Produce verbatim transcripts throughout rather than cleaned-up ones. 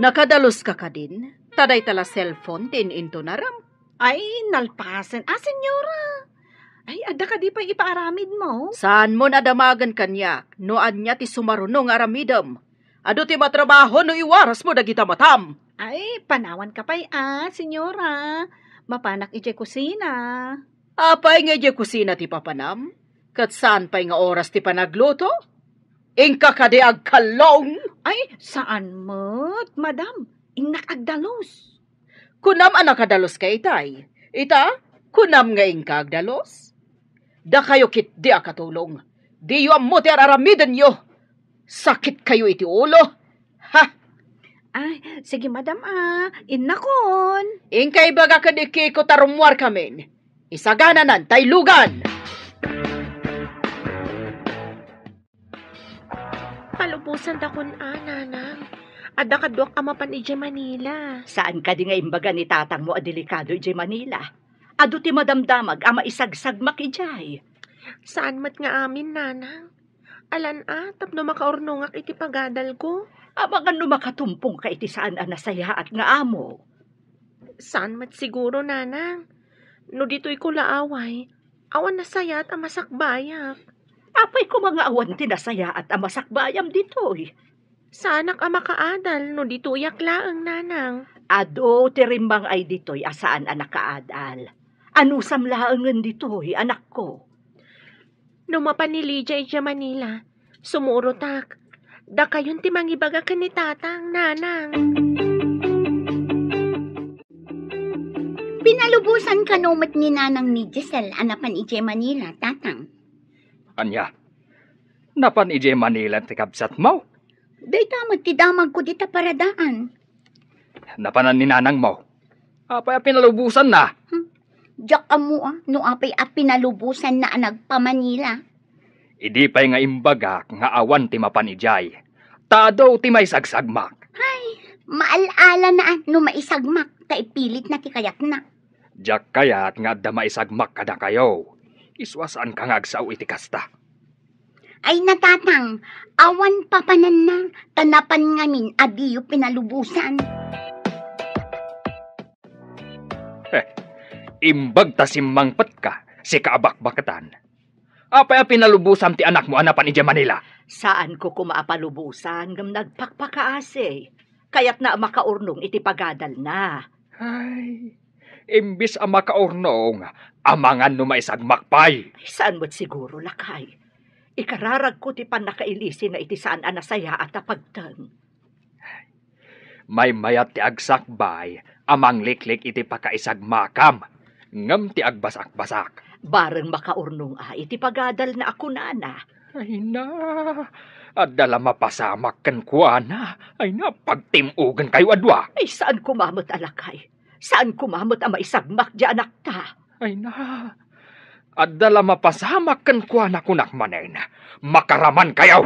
Nakadaluska kadin? Ta dayta la cellphone ti in-intunaram. Ay, nalpasen. Ah, senyora. Ay, adda kadi pay ipaaramidmo? Saanmon a damagen kaniak no ania ti sumaruno nga aramidem. Adu ti matrabaho no iwarasmo dagita matam. Ay, panawanka pay, ah, senyora. Mapanak idiay kusina. Apay nga idiay kusina ti papanam? Ket saan pay nga oras ti panagluto? Inka kadi agkallong? Ay, saan met, madam. Innak agdalus. Kunam a nakadaluska itay. Ita, kunam nga inka agdalus? Dakayo ketdi a katulong. Diyo ammo ti ar-aramidenyo. Sakitkayo iti ulo. Ha? Ay, sige, madam, ah. Innakon. Inka ibaga ken ni Kiko ta rummuarkamin. Isagananan tay lugan. Palubosantakon a, nanang. Adda kaduak a mapan idiay Manila. Saan kadi nga imbaga ni tatangmo a delikado idiay Manila? Adu ti madamdamag a maisagsagmak idiay. Saan met nga amin, nanang. Alan a, tapno makaurnongak iti pagadalko. Amangan no makatumpongka iti saan a nasayaat nga amo. Saan met siguro, nanang. No ditoyko la away, awan nasayaat a masakbayak. Apay koma nga awan ti nasayaat a masakbayam ditoy? Saanak a makaadal no ditoyak laeng, nanang. Adu ti rimmang-ay ditoy a saan a nakaadal. Anusam laengen ditoy, anakko. No mapan ni Lydia idiay Manila, sumurotak. Dakayon ti mangibaga ken ni tatang, nanang. Pinalubosan kano met ni nanang ni Giselle a napan idiay Manila, tatang? Ania? Napan idiay Manila ti kabsatmo? Dayta met ti damagko dita paradaan. Napanan ni nanangmo? Apay a pinalubosanna? Hmm. Diak ammo a no apay a pinalubosanna a nagpa-Manila. Idi pay nga imbagak nga awan ti mapan idiay, ta adu ti maisagsagmak. Ay, maal-ala na a no maisagmak ta ipilitna ti kayatna. Diak kayat nga adda maisagmak kadakayo. Isu a saanka nga agsao iti kasta. Ay, natatang, awan papananna, ta napan ngamin a diyo pinalubosan. Heh, imbag ta simmangpetka, sika a bakbaketan. Apay a pinalubosam ti anakmo a napan idiay Manila? Saanko koma a palubosan, ngem nagpakpakaasi. Kayatna a makaurnong iti pagadalna. Ay, imbis a makaurnong, amangan no maisagmak pay. Saan met siguro, lakay. Ikararagko ti pannakailisina iti saan a nasayaat a pagteng. Maymayat ti agsakbay a mangliklik iti pakaisagmakam, ngem ti agbasakbasak. Bareng makaurnong a iti pagadalna a kunana. Ay na, adda la mapasamak kenkuana. Ay na, pagtim-ogenkayo a dua. Ay, saan koma met a lakay. Saan koma met a maisagmak ti anakta. Ay na, adda la mapasamak kenkuana, kunak manen, makaramankayo.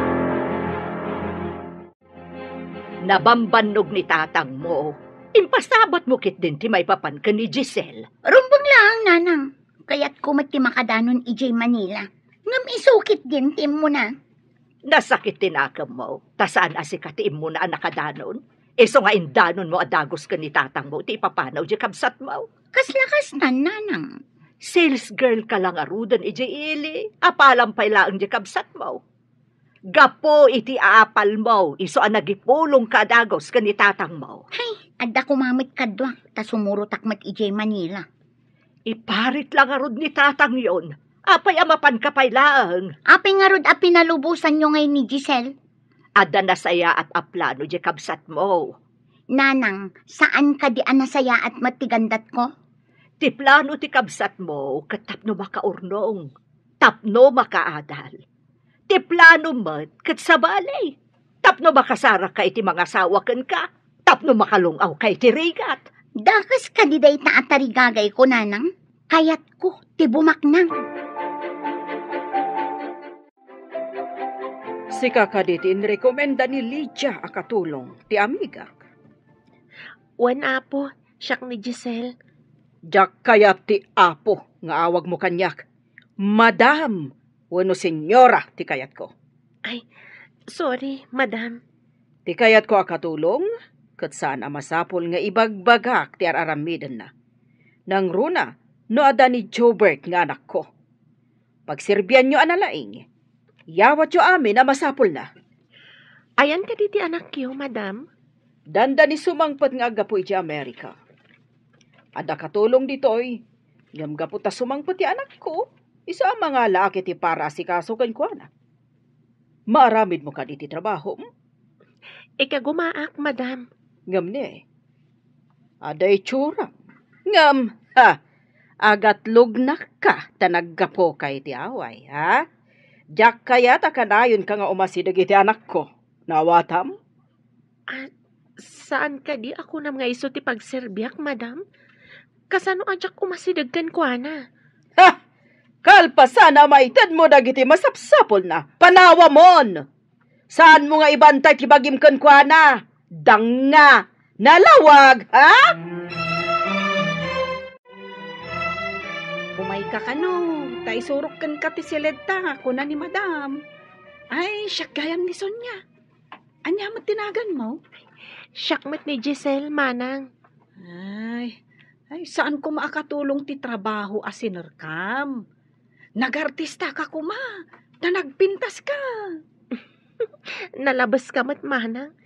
Nabambannog ni tatangmo. Impasabatmo ketdin ti maipapan ken ni Giselle. Rumbeng laeng, nanang. Kayatko met ti makadanon idiay Manila. Ngem isu ketdin ti immuna. Nasakit ti nakemmo, ta saan a sika ti immuna a nakadanon. Isu nga indanonmo a dagus ken ni tatangmo ti ipapanaw diay kabsatmo. Kasla kastan, nanang. Sales girl ka la ngaruden idiay ili, apalam pay laeng diay kabsatmo. Gapu iti aapalmo, isu a nagipulongka a dagus ken ni tatangmo. Hay, adda koma met kaduak, ta sumurotak met idiay Manila. Iparit la ngarud ni tatangyon. Apay a mapanka pay laeng? Apay ngarud a pinalubosanyo ngay ni Giselle? Adda nasayaat a plano diay kabsatmo. Nanang, saan kadi a nasayaat met ti gandatko? Ti plano ti kabsatmo ket tapno makaurnong, tapno makaadal. Ti plano met ket sabali, tapno makasarakka iti mangasawa kenka, tapno makalung-awka iti rigat. Dakes kadi dayta a tarigagayko, nanang? Kayatko ti bumaknang. Sika kadi ti inrekomenda ni Lydia a katulong ti amigak? Wen, Apo, siak ni Giselle. Diak kayat ti Apo nga awagmo kaniak. Madam wenno Senyora ti kayatko. Ay, sorry, Madam. Ti kayatko a katulong, ket saan a masapul nga ibagbagak ti ar-aramidenna. Nangruna no adda ni Jobert nga anakko. Pagserbianyo a nalaing. Yawatyo amin a masapulna. Ayan kadi ti anakyo, madam? Dandani sumangpet nga aggapu iti Amerika. Adda katulong ditoy, ngem gapu ta sumangpet ti anakko, isu a mangalaak iti para asikaso kenkuana. Maaramidmo kadi ti trabahom? Ikagumaak, madam. Ngem ni, adda itsuram. Ngem, ha, agatlognakka ta naggapuka iti away, ha? Diak kayat a kanayonka nga umasideg iti anakko. Naawatam? Ah, saan kadi a kunam nga isu ti pagserbiak, madam? Kasano a diak umasideg kenkuana? Ha! Kalpasan a maitedmo dagiti masapsapulna, panawamon! Saanmo nga ibantay ti bagim kenkuana? Danga! Nalawag, ha? Umayka kano, ta isurok kenka ti siledta, kuna ni madam. Ay, siak gayam ni Sonia. Ania met ti naganmo? Siak met ni Giselle, manang. Ay, ay, saan koma a katulong ti trabaho a sinerkam. Nagartistaka koma, ta nagpintaska. Nalabeska met, manang.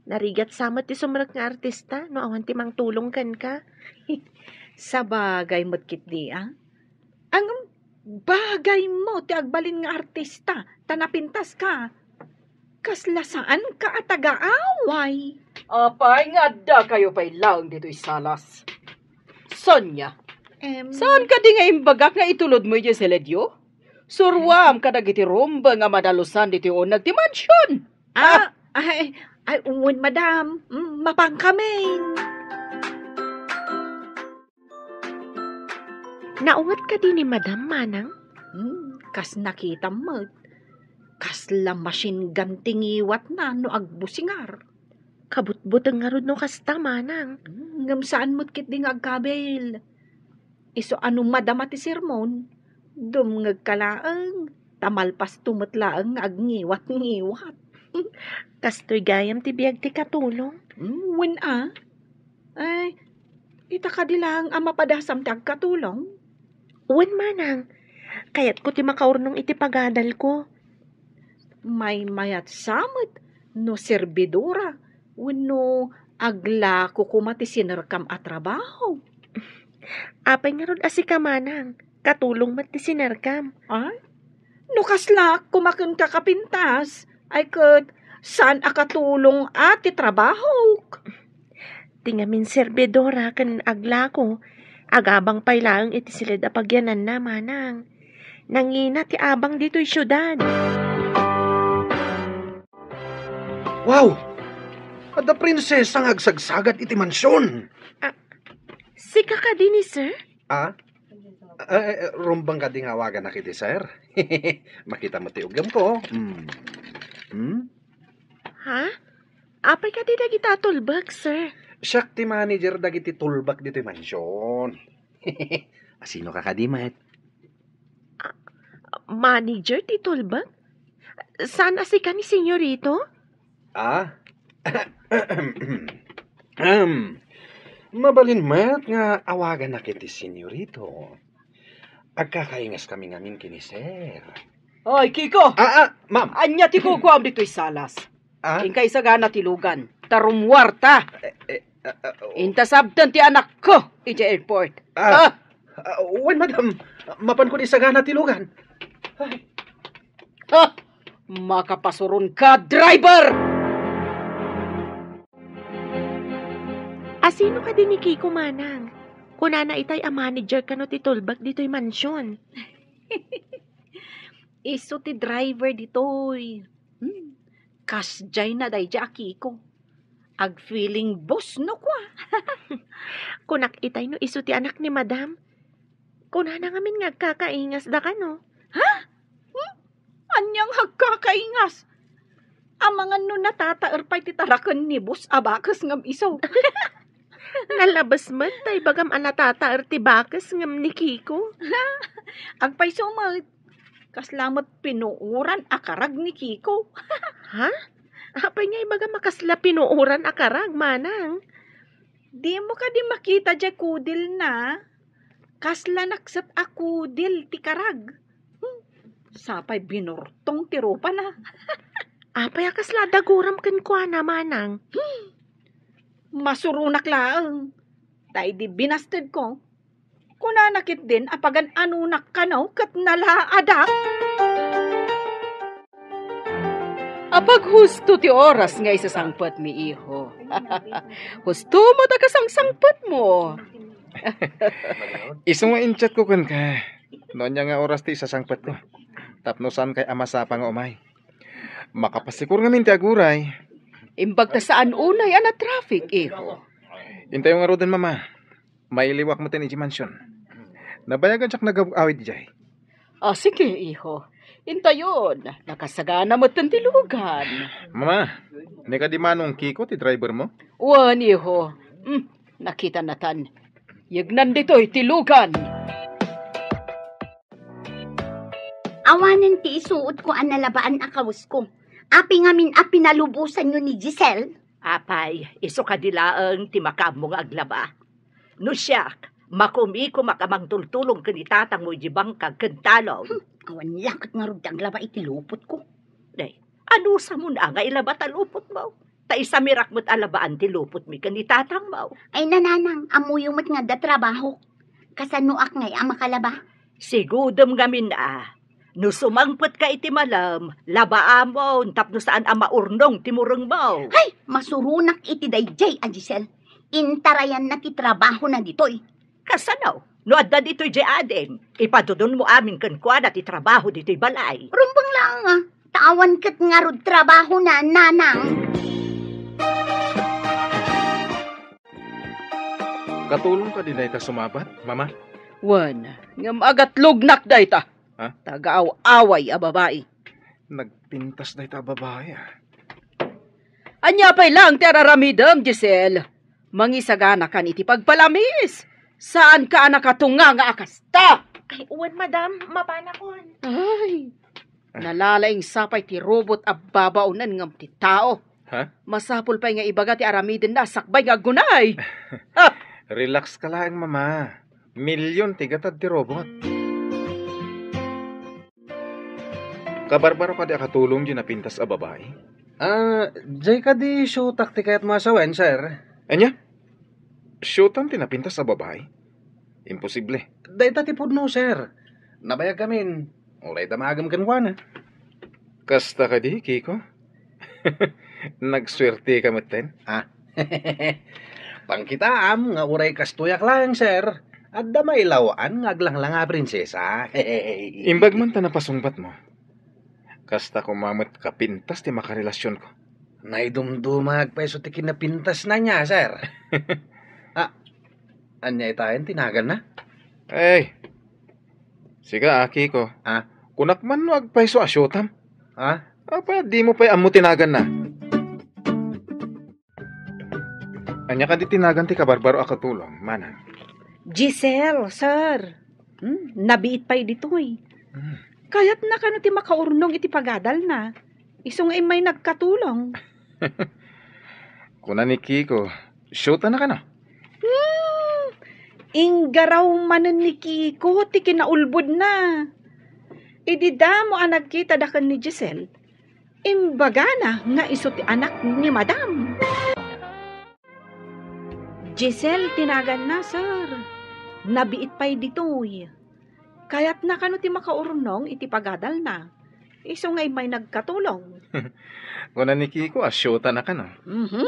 Narigat sa met ti sumrek nga artista no awan ti mangtulong kenka. Sabagay met ketdi, a? Ngem, bagaymo ti agbalin nga artista, ta napintaska. Kasla saanka a taga-away. Apay nga addakayo pay laeng ditoy salas? Sonia, Em. Saan kadi nga imbagak nga itulodmo idiay siledyo? Suruam kadagiti rumbeng a madalusan ditoy uneg ti mansion. Ah, ay, ay, wen, madam. Mm, mapankami. Naunget kadi ni madam, manang? Hmm, kas nakitam met. Kasla machine gun ti ngiwatna no agbusingar. Kabutbuteng ngarud no kasta, manang. Hmm, ngem saan met ketdi nga agkabil. Isu a no madama ti sermon, dumngegka laeng, ta malpasto met laeng nga agngiwat-ngiwat. Kastoy gayam ti biag ti katulong. Hmm, wen a. Ay, ita kadi laeng a mapadasam ti agkatulong? Wen, manang. Kayatko ti makaurnong iti pagadalko. Maymayatsa met no serbidora wenno aglako koma ti sinerkam a trabaho. Apay ngarud a sika, manang, katulong met ti sinerkam. Ay, no kaslaak koma kenka kapintas, ay ket saan a katulong a ti trabahok. Ti ngamin serbidora ken aglako, agabang pay laeng iti siled a pagyananna, manang. Nangina ti abang ditoy siudad. Wow! Adda prinsesa nga agsagsagat iti mansion. Ah, sika kadi ni sir? Ah? Ah, eh, eh, rumbeng kadi nga awaganak iti sir? Makita mo ti ugem ko. Hmm. Hmm? Ha? Apay kadi dagita a tulbek, sir? Siak ti manager dagiti tulbek ditoy mansion. Asino ka kadi met? Ah, manager ti tulbek? Saan a sika ni Senyorito? Ah? Ahem. Mabalin met nga awaganak iti Senyorito. Agkakaingas kami ngamin ken ni sir. Oy, Kiko! Ah, ah, ma'am. Ania ti kukuam ditoy salas? Ah? Inka isagana ti lugan. Ta rummuarta. Eh, eh, ah, ah, oh. Inta sabten ti anakko idiay airport. Ah, ah, wen, madam. Mapanko isagana ti lugan. Ay. Ha! Makapasuron ka, driver! Asino kadi ni Kiko, manang? Kunana itay a manager kano ti tulbek ditoy mansion. Isu ti driver ditoy. Hmm. Kasdiay na daydiay a Kiko. Agfeeling boss no kua. Kunak itay no isu ti anak ni madam. Kunana ngamin nga agkakaingas da kano. Ha? Hmm? Ania nga agkakaingas? Amangan no natataer pay ti taraken ni boss a bakes ngem isu. Nalabes met ta ibagam a natataer ti bakes ngem ni Kiko. Agpayso met. Kasla met pinuoran a karag ni Kiko. Ha? Apay nga ibaga makasla pinuoran a karag, manang? Dimo kadi makita jay kudilna? Kasla nakset a kudil ti karag. Hmm, sapay binortong ti rupana. Apay a kasla daguram kenkuana, manang? Hmm, masuronak laeng. Ta idi binastedko, kunana ketdin a pagan-anonak kano ket nalaadak. Apaghusto ti oras nga isasangpetmi, iho. Husto met a kasangsangpetmo. Isu nga in-chatko kenka no ania nga oras ti isasangpetko. Tapno saankay a masapa nga umay. Makapasikor ngamin ti aguray. Imbag ta saan unay a na-traffic, iho. Intayo ngaruden, mama. Mailiwak metten idiay mansion. Nabayagan diak nagawid idiay. Ah, sige, iho. Intayon, nakasagana metten ti lugan. Mama, ni kadi manong Kiko ti driver mo? Wen, iho. Hmm, nakitanatan. Yegnan ditoy ti lugan. Awanen ti isuotko a nalabaan a kawesko. Apay ngamin a pinalubosanyo ni Giselle? Apay, isu kadi laeng ti makaammo nga aglaba. No siak, makumikumak a mangtultulong ken ni tatangmo idiay bangkag ken talon. Hmm, awan la ket ngarud ti aglaba iti lupotko. Day, anusamon a nga ilaba ta lupotmo? Ta isamirak met a labaan ti lupotmi ken ni tatangmo. Ay, nanang, ammoyo met nga adda trabahok. Kasanoak ngay a makalaba? Sigudem ngamin a, no sumangpetka iti malem, labaamon tapno saan a maurnong ti murengmo. Hay, masuronak iti daydiay a Giselle. Intarayanna ti trabahona ditoy. Kasano? No adda ditoy diay adim, ipadudonmo amin kenkuana ti trabaho ditoy balay. Rumbeng laeng a, ta awan ket ngarud trabahona, nanang. Katulong kadi dayta sumabat, mama? Wen, ngem agatlognak dayta. Ha? Taga-aw-away a babai. Nagpintas dayta a babai, ah. Ania pay laeng ti ar-aramidem, Giselle? Mangisaganakan iti pagpalamiis. Saanka a nakatunga nga a kasta. Ay, wen, madam, mapanakon. Ay, nalalaing sapay ti robot a babaonen ngem ti tao. Ha? Masapul pay nga ibaga ti aramidenna a sakbay nga aggunay. Ah! Relax ka laeng, mama. Milyon ti gatad ti robot. Kabarbaro kadi a katulong diay napintas a babai? Ah, diay kadi siotak ti kayatmo a sawen, sir? Ania? Siotam ti napintas a babai? Imposible. Dayta ti pudno, sir. Nabayag amin. Uray damagem kenkuana. Kasta kadi, Kiko? Nagsuerteka metten? Ah. Pangkitaam nga uray kastoyak laeng, sir. Adda mailaw-an nga aglanglanga a prinsesa. Imbag man ta napasungbatmo. Kasta koma met kapintas ti makarelasionko. Naidumduma nga agpayso ti kinapintasna nia, sir. Ah, ania itayen ti naganna? Ay, sika, a, Kiko. Ah? Kunak man no agpayso a siotam. Ah? Apay, dimo pay ammo ti naganna. Ania kadi ti nagan ti kabarbaro a katulong, manang? Giselle, sir. Hmm, nabiit pay ditoy. Hmm. Kayatna kano ti makaurnong iti pagadalna. Isu nga immay nagkatulong. Kuna ni Kiko, siotana kano? Hmm, inggaraw manen ni Kiko ti kinaulbodna. Idi damo a nagkita daken ni Giselle, imbagana nga isu ti anak ni Madam. Giselle ti naganna, sir. Nabiit pay ditoy. Kayatna kano ti makaurnong iti pagadalna. Isu nga immay nagkatulong. Kuna ni Kiko a siotana kano? Mhm.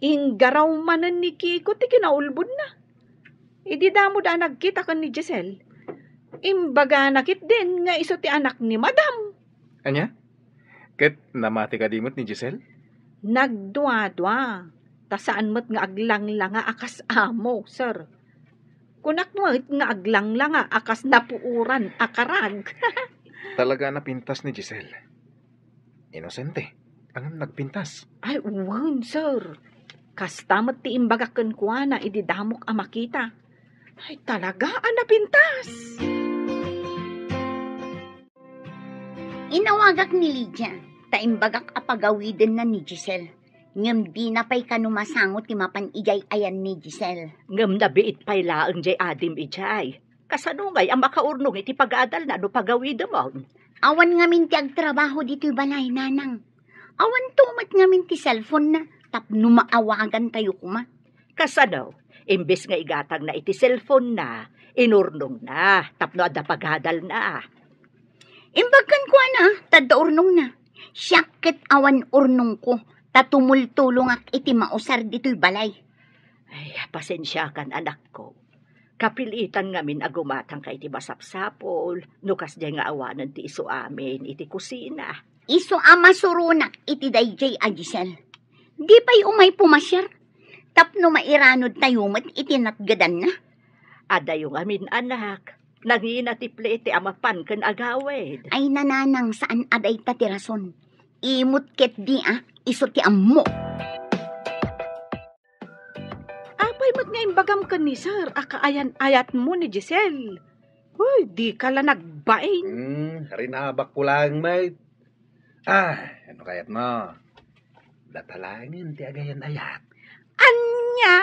Inggaraw manen ni Kiko ti kinaulbodna. Idi damo da a nagkita ken ni Giselle, imbagana ketdin nga isu ti anak ni Madam. Ania? Ket namati kadi met ni Giselle? Nagduadua, ta saan met nga aglanglanga a kas amo, sir. Kunak met nga aglanglanga a kas napuoran a karag. Talaga a napintas ni Giselle. Inosente, ngem nagpintas. Ay, wen, sir. Kasta met ti imbagak kenkuana idi damok a makita. Ay, talaga a napintas. Inawagak ni Lydia. Ta imbagak a pagawidenna ni Giselle. Ngem dina pay kano masango ti mapan idiay ayan ni Giselle. Ngem nabiit pay laeng diay adim idiay. Kasano ngay a makaurnong iti pagadalna no pagawidemon? Awan ngamin ti agtrabaho ditoy balay, nanang. Awanto met ngamin ti cellphone-na tapno maawagantayo koma. Kasano? Imbes nga igatangna iti cellphone-na, inurnongna tapno adda pagadalna. Imbag kenkuana, ta adda urnongna. Siak ket awan urnongko, ta tumultulongak iti mausar ditoy balay. Ay, pasensiakan, anakko. Kapilitan ngamin a gumatangka iti masapsapul, no kasdiay nga awanen ti isu amin iti kusina. Isu a masuronak iti daydiay a Giselle. Di pay umay pumasiar tapno mairanodtayo met iti natgedanna. Adayo ngamin, anak. Nangina ti plete a mapan ken agawid. Ay, nanang, saan a dayta ti rason. Imot ket di a, isu ti ammo. Apay met nga imbagam ken ni Sir a kaayan-ayatmo ni Giselle? Uy, dika la nagbain. Hmm, rinabakko laeng met. Ah, ano kayatmo? Data laengen ti agayan-ayat. Ania?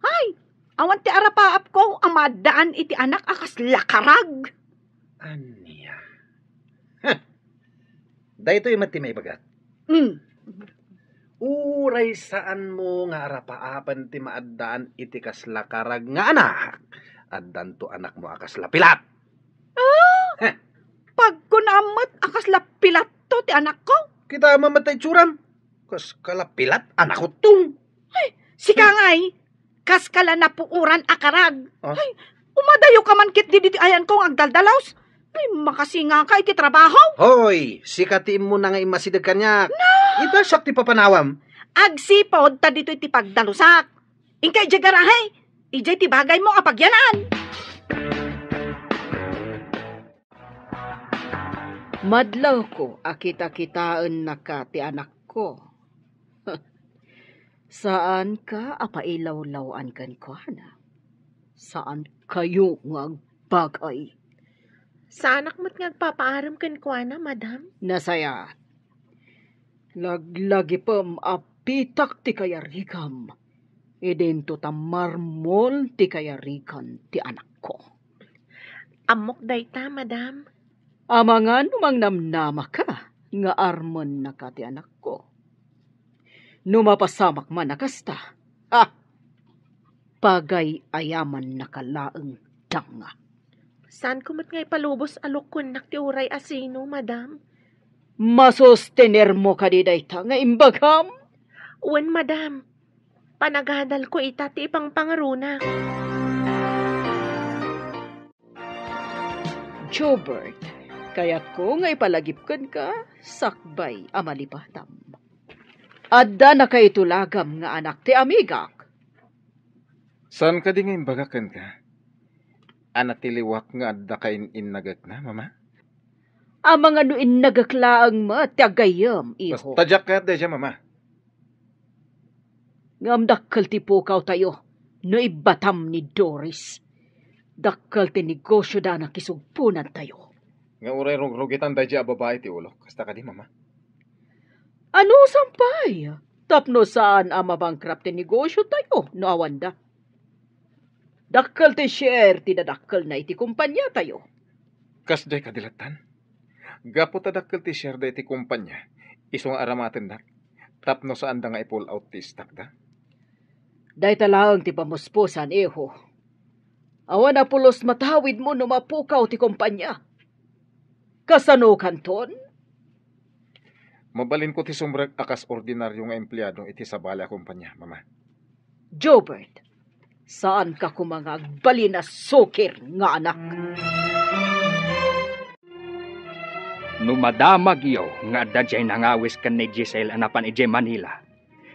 Ay, awan ti arapaapko a maaddaan iti anak a kasla karag. Ania? Heh. Daytoy met ti maibagak. Hmm. Uray saanmo nga arapaapen ti maaddaan iti kasla karag nga anak, addanto anakmo a kasla pilat. Ah! Heh. Pagkunam met a kasla pilatto ti anakko? Kita met ta itsuram. Kas kala pilat, anakko tong. Ay, sika ngay, kas kala napuoran a karag. Ah? Ay, umadayo ka man ket didi ti ayanko nga agdaldalaus. Ay, makasingaka iti trabaho. Hoy, sika ti immuna nga immasideg kaniak. Na! Ita siak ti papanawam. Agsipod ta ditoy ti pagdalusak. Inka idiay garahe. Idiay ti bagaymo a pagyanaan. Madlawko a kitakitaennaka ti anakko. Saanka a pailawlaw-an kenkuana. Saankayo nga agbagay. Saanak met nga agpapaarem kenkuana, madam. Nasayaat. Laglagipem a pitak ti kayarigam. Idinto ta marmol ti kayarigan ti anakko. Ammok dayta, madam. Amangan no mangnamnamaka nga armennaka ti anakko. No mapasamak man a kasta, ah, pagay-ayamannaka laeng danga. Saanko met nga ipalubos a lukkonnak ti uray a sino, madam. Masustenermo kadi dayta nga imbagam? Wen, madam. Panagadalko ita ti ipangpangaronak. Jobert, kayatko nga ipalagip kenka sakbay a malipatam. Adda nakaitulagam nga anak ti amigak. Saan kadi nga imbagak kenka a natiliwak nga adda kain-innagekna, mama? Amangan no innagek laeng met ti aggayyem, iho. Basta diak kayat daydiay, mama. Ngem dakkel ti pukawtayo no ibbatam ni Doris. Dakkel ti negosioda a nakisugponantayo. Nga uray rugrugitan daydiay a babai ti ulok. Kasta kadi, mama? Anusan pay? Tapno saan a mabankrupt ti negosiotayo no awanda. Dakkel ti share ti dadakkelna iti kompaniatayo. Kasdiay kadi lattan? Gapu ta dakkel ti shareda iti kompania, isu nga aramatennak, tapno saanda nga i-pull out ti stockda. Dayta laeng ti pamuspusan, iho. Awan a pulos matawidmo no mapukaw ti kompania. Kasano kanton? Mabalinko ti sumrek a kas ordinario nga empleado iti sabali a kompania, mama. Jobert, saanka koma nga agbalin a sukir nga anak. No madamagyo nga adda diay nangawis ken ni Giselle a napan idiay Manila,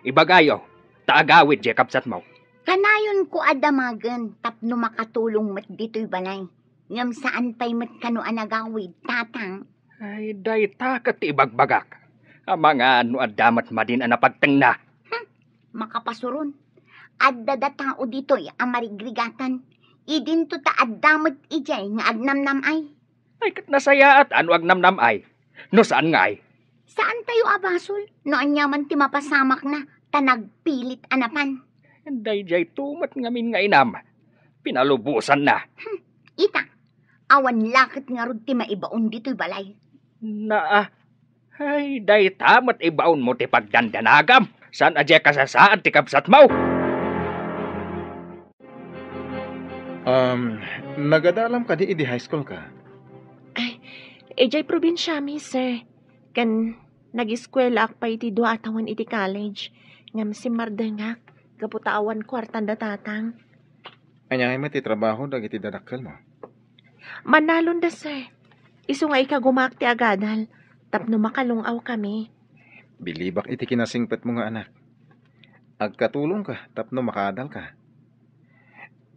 ibagayo, ta agawid diay kabsatmo. Kanayonko a damagen tapno makatulong met ditoy balay. Ngem saan pay met kano a nagawid, Tatang? Ay, dayta ket ti ibagbagak. Amangan no adda met madin a napagtengna. Hmm, makapasuron. Adda da tao ditoy a marigrigatan. Idinto ta adda met idiay nga agnamnam-ay. Ay, ket nasayaat a no agnamnam-ay. No saan ngay? Saantayo a basol no aniaman ti mapasamakna ta nagpilit a napan. Daydiay tumet ngamin nga inam. Pinalubosanna. Hmm, ita, awan laket ngarud ti maibaon ditoy balay. Naa, ay, dayta met ibaonmo ti pagdandanagam. Saan a diay kasasaad ti kabsatmo? Um, nagadalam kadi idi high school ka? Ay, idiay probinsiami, sir. Ken nagiskuelaak pay iti dua a tawen iti college. Ngem simmardengak gapu ta awan kuartan da tatang. Ania ngay met ti trabaho dagiti dadakkelmo? Mannalonda, sir. Isu nga ikagumaak ti agadal tapno makalung-aw kami. Bilibak iti kinasingpetmo nga anak. Agkatulongka tapno makaadalka.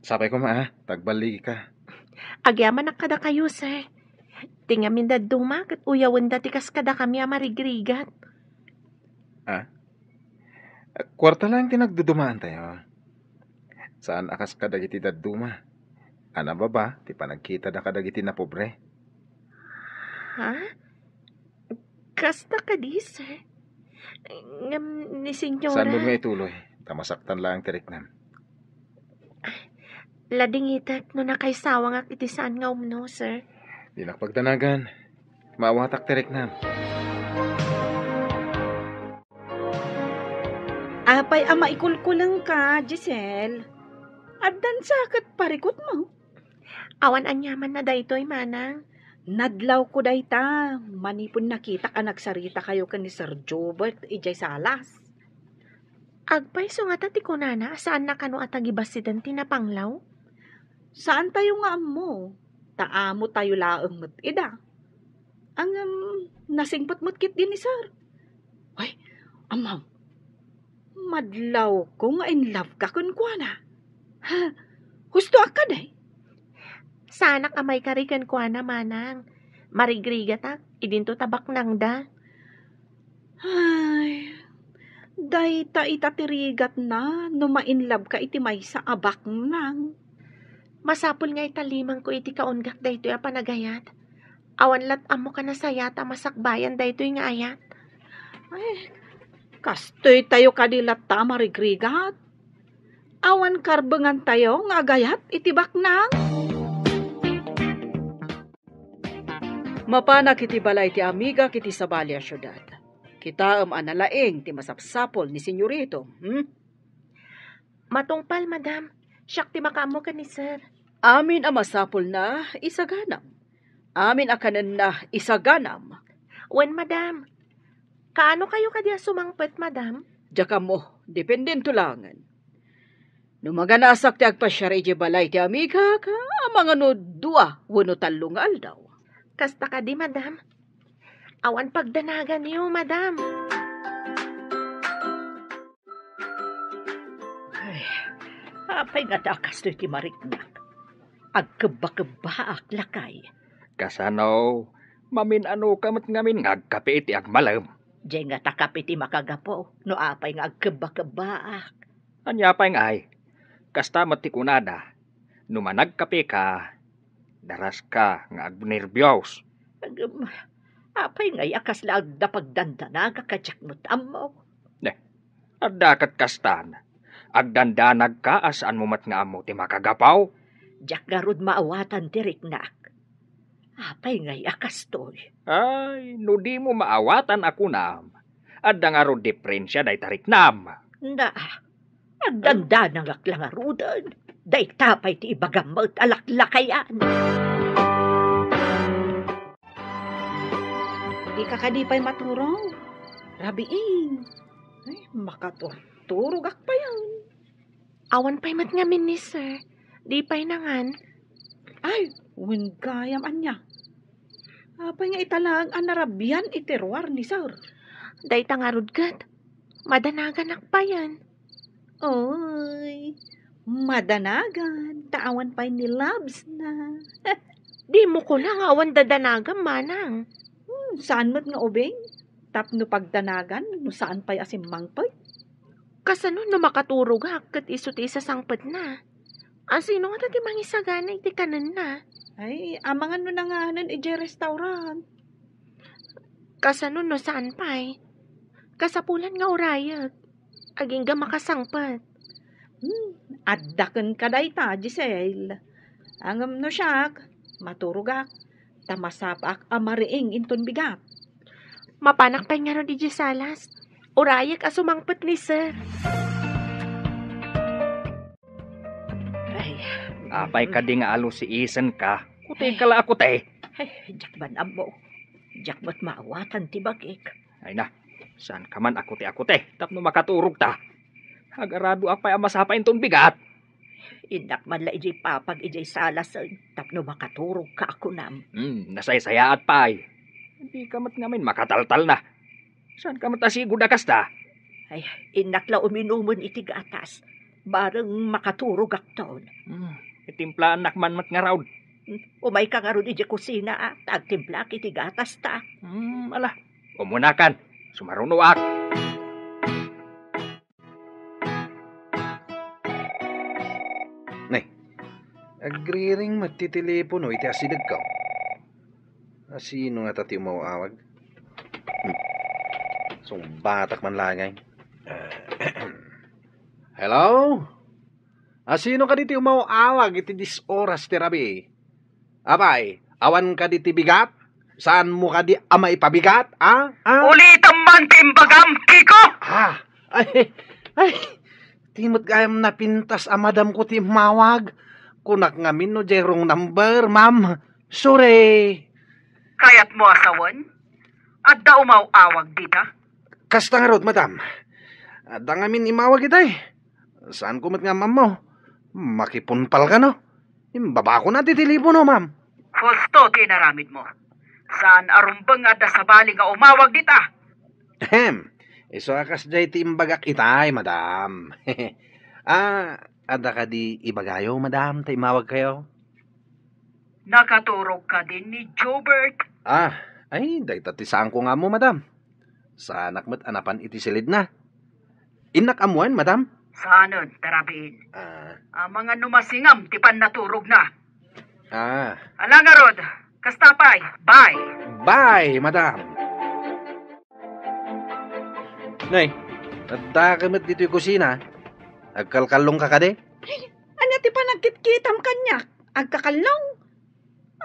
Sapay koma, a, ta agballigika. Agyamanak kadakayo, sir. Ti ngamin dadduma ket uyawenda ti kas kadakami a marigrigat. A? Kuarta laeng ti nagdudumaantayo. Saan a kas kadagiti dadduma a nababa ti panagkitada kadagiti napobre. Ha? Kasta kadi, sir? Ngem ni Senyora. Saan mo nga ituloy? Ta masaktan laeng ti riknam. Ladingitek no nakaisawangak iti saan nga umno, sir. Dinak pagdanagan. Maawatak ti riknam. Apay a maikulkulengka, Giselle? Addan sa ket parikutmo? Awan aniamanna daytoy, manang. Nadlawko dayta, manipud nakitak a nagsaritakayo ken ni Sir Jobert idiay salas. Agpayso ngata ti kunana a saanna kano a tagibasiden ti napanglaw? Saantayo nga ammo, ta amotayo laeng met ida. Ngem, nasingpet met ketdi ni Sir. Ay, ammom, madlawko nga in love ka kenkuana. Ha, husto a kadi? Saanak a maikari kenkuana, manang. Marigrigatak, idinto ta baknangda. Ay, dayta ita ti rigatna no ma-in love ka iti maysa a baknang. Masapul nga italimangko iti kaunggak daytoy a panagayat. Awan lat ammok a nasayaat a masakbayan daytoy nga ayat. Ay, kastoytayo kadi latta a marigrigat. Awan karbengantayo nga agayat iti baknang. Mapanak iti balay ti amigak iti sabali a siudad. Kitaem a nalaing ti masapsapul ni Senyorito, hmm? Matungpal, madam. Siak ti makaammo ken ni sir. Amin a masapulna, isaganam. Amin a kanenna, isaganam. Wen, madam. Kaano kayo kadi a sumangpet, madam? Diak ammo, dependento laengen. No maganasak ti agpasiar idiay balay ti amigak, amangan no dua wenno tallo nga aldaw. Kasta kadi, madam. Awan pagdanaganyo, madam. Ay, apay ngata a kastoy ti mariknak? Agkebba-kebbaak, lakay. Kasano? Mamin-ano ka met ngamin nga agkape iti agmalem? Diay ngata kape ti makagapu no apay nga agkebba-kebbaak. Ania pay ngay? Kasta met ti kunada, no managkape ka, daras ka nga agnerbios. Agem, apay ngay a kasla adda pagdandanagak a diak met ammo? Ne, adda ket kastan. Agdandanag ka a saan mo met nga ammo ti makagapu? Diak ngarud maawatan ti riknak. Apay ngay a kastoy? Ay, no di mo maawatan a kunam, adda ngarud diferensia dayta riknam. Na, agdandanagak la ngaruden. Dayta pay ti ibagam met a laklakayan. Dika kadi pay maturong? Rabiin. Ay, makaturturogak payen. Awan pay met ngamin ni sir. Di pay nangan. Ay, wen gayam ania. Apay nga ita laeng a narabian iti ruar ni sir? Dayta ngarud ket, madanaganak payen. Oy, madanagan, ta awan pay ni loves na. Di mo kuna nga awan dadanagam, manang. Hmm, saan met nga ubing? Tapno pagdanagan, no saan pay a simmangpet? Kasano no makaturogak ket isu ti isasangpetna? A, sino ngata ti mangisagana iti kanenna? Ay, amangan no nanganen idiay restaurant. Kasano no saan pay? Kasapulan nga urayek. Agingga makasangpet. Hmm, adda kenka dayta, Giselle. Ngem no siak, maturogak, ta masapaak a mariing inton bigat. Mapanak pay ngarud idiay salas. Urayek a sumangpet ni Sir. Ay. Apay kadi nga alusiisenka? Kuteka la a kuti. Ay, diak man ammo. Diak met maawatan ti bagik. Ay na, saanka man a kuti a kuti tapno makaturogta. Agaradoak pay a masapa inton bigat. Innak man la idiay papag idiay salasen tapno makaturogka a kunam. Hmm, nasaysayaat pay. Dika met ngamin makataltalna. Saanka met a sigud a kasta? Ay, innak la uminumen iti gatas. Bareng makaturogakton. Hmm, itimplaannak man met ngarud. Umayka ngarud idiay kusina, a, ta agtimplaak iti gatasta. Hmm, ala. Umunakan. Sumarunoak. Nay, agriring met ti telepono iti asidegko. Asino ngata ti umaw-awag? Hmm. Sungbatak man la ngay. Hello? Asino kadi ti umaw-awag iti dies oras ti rabii? Apay, awan kadi ti bigat? Saanmo kadi a maipabigat, a? A? Ulitem man ti imbagam, Kiko! Ah, ay, ay, ti met gayam napintas a madamko ti immawag. Kunak ngamin no diay wrong number, ma'am. Sorry. Kayatmo a sawen? Adda umaw-awag dita? Kasta ngarud, madam. Adda ngamin immawag itay. Saanko met nga ammo. Makipunpal kano? Imbabakon a ti telepono, ma'am. Husto ti inaramidmo. Saan a rumbeng nga adda sabali nga umawag dita. Ahem. Isu a kasdiay ti imbagak itay, madam. Ah, adda kadi ibagayo, madam, ta immawagkayo? Nakaturog kadin ni Jobert? Ah, ay, dayta ti saanko nga ammo, madam. Saanak met a napan iti silidna. Innak ammoen, madam? Saanen, ta rabiin. Ah. Amangan no masingam ti pannaturogna. Ah. Ala ngarud, kasta pay. Bye. Bye, madam. Nay, adda ka met ditoy kusina. Agkalkallongka kadi? Ay, ania ti panagkitkitam kaniak? Agkakallong?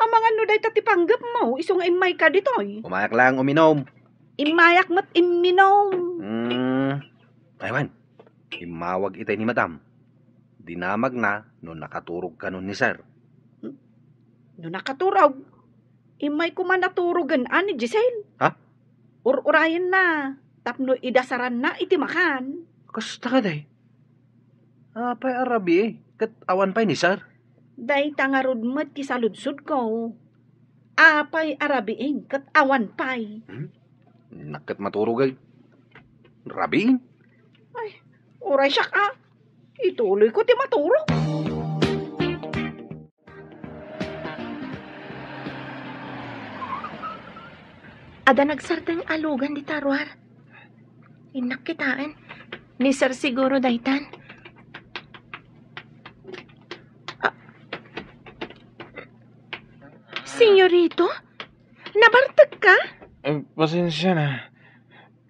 Amangan no dayta ti panggepmo, isu nga immayka ditoy. Umayak lang uminom. Immayak met imminom. Hmm. Ay, wen. Immawag itay ni madam. Dinamagna no nakaturog kano ni sir. No nakaturog? Immay koma naturogen a ni Giselle. Ha? Ur-urayenna tapno idasaranna iti makan. Kasta kadi? Apay a rabii, ket awan pay ni sir? Dayta ngarud met ti saludsodko. Apay a rabii, ket awan pay? Hmm? Innak ket maturog ay. Rabii? Ay, uray siak a. Ituloyko ti maturog. Adda nagsardeng a lugan dita ruar. Innak kitaen. Ni Sir siguro daytan. Ah. Senyorito? Nabartekka? Eh, pasensia na.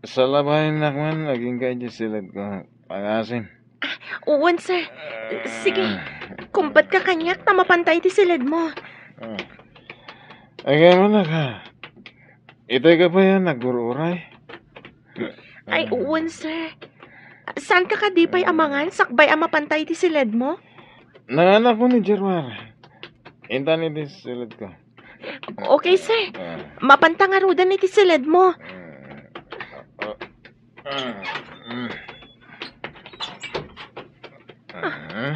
Salabayennak man, agingga idiay silidko. Pangasin. Ah, wen, sir. Sige, kumbatka kaniak ta mapanta iti silidmo. Ah. Agay man ka. Itay ka pay a naggur-uray? Ay, wen, sir. Saanka kadi pay amangan sakbay a mapanta iti silidmo? Nanganakon ni Gerwar. Intan iti silidko. Okay, sir. Ah. Mapanta ngaruden iti silidmo. Ah. Ah. Ah. Ah.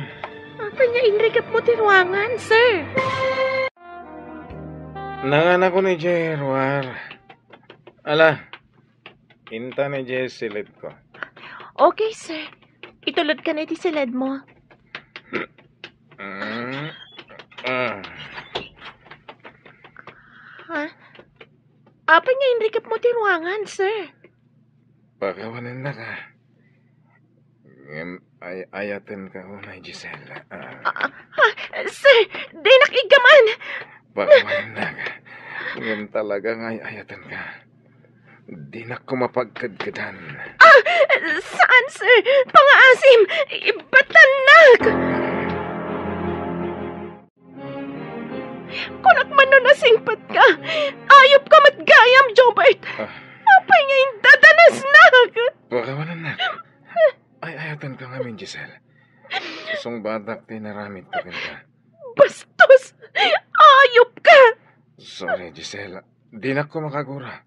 Apay nga inrikepmo ti ruangan, sir? Nanganakon idiay ruar. Ala, intan idiay silidko. Okay, sir. Itulodkan iti silidmo. Mm. Ah. Ha? Apay nga inrikepmo ti ruangan, sir? Pakawanennaka. Ngem ay-ayatenka unay, Giselle. Ah. Ah, ah, sir, dinak iggaman. Pakawanennaka. Ngem talaga nga ay-ayatenka. Dinak koma pagkedkedan. Ah! Saan, sir? Pangaasim! Ibatannak! Kunak man no nasingpet ka. Ayop ka met gayam, Jobert. Ah. Apay nga indadanasnak? Pakawanennak. Ay, ayatenka ngamin, Giselle. Sungbatak ti inaramidko kenka. Bastos! Ayop ka! Sorry, Giselle. Dinak koma kagura.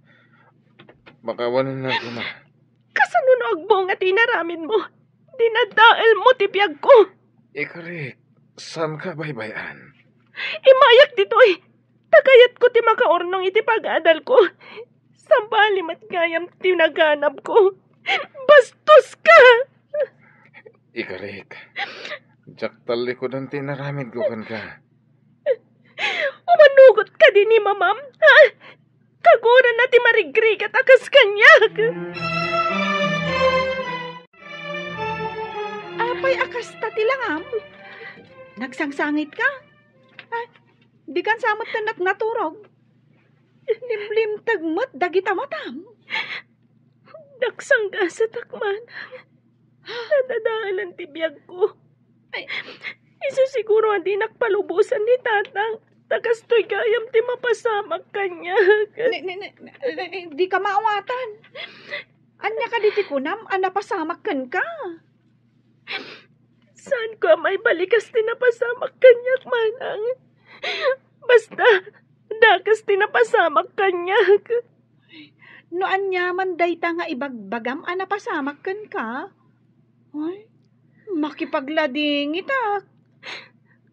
Pakawanennak koma. Kasano no agbunga ti inaramidmo? Dinadaelmo ti biagko. Ikarik, saanka baybay-an? Imayak ditoy. Ta kayatko ti makaurnong iti pag-adalko. Sabali met gayam ti naganabko. Bastos ka! Ikarik, diak tallikudan ti inaramidko kenka. Umanugot kadi ni Mamam, ha? Kagurana ti marigrigat a kas kaniak. Apay a kasta ti langam? Nagsangsangitka? Ah, dikan sa met tennak naturog. Limlimteg met dagita matam. Nagsanggasatak, manang. Nadadaelan ti biagko. Ay. Isu siguro a dinak palubosan ni tatang. Ta kastoy gayam ti mapasamak kaniak. Ni, ni, ni, ni, dika maawatan. Ania kadi ti kunam a napasamak kenka? Saanko a maibalikas ti napasamak kaniak, manang. Basta, dakes ti napasamak kaniak. No aniaman dayta nga ibagbagam a napasamak kenka, ay, makipagladingitak.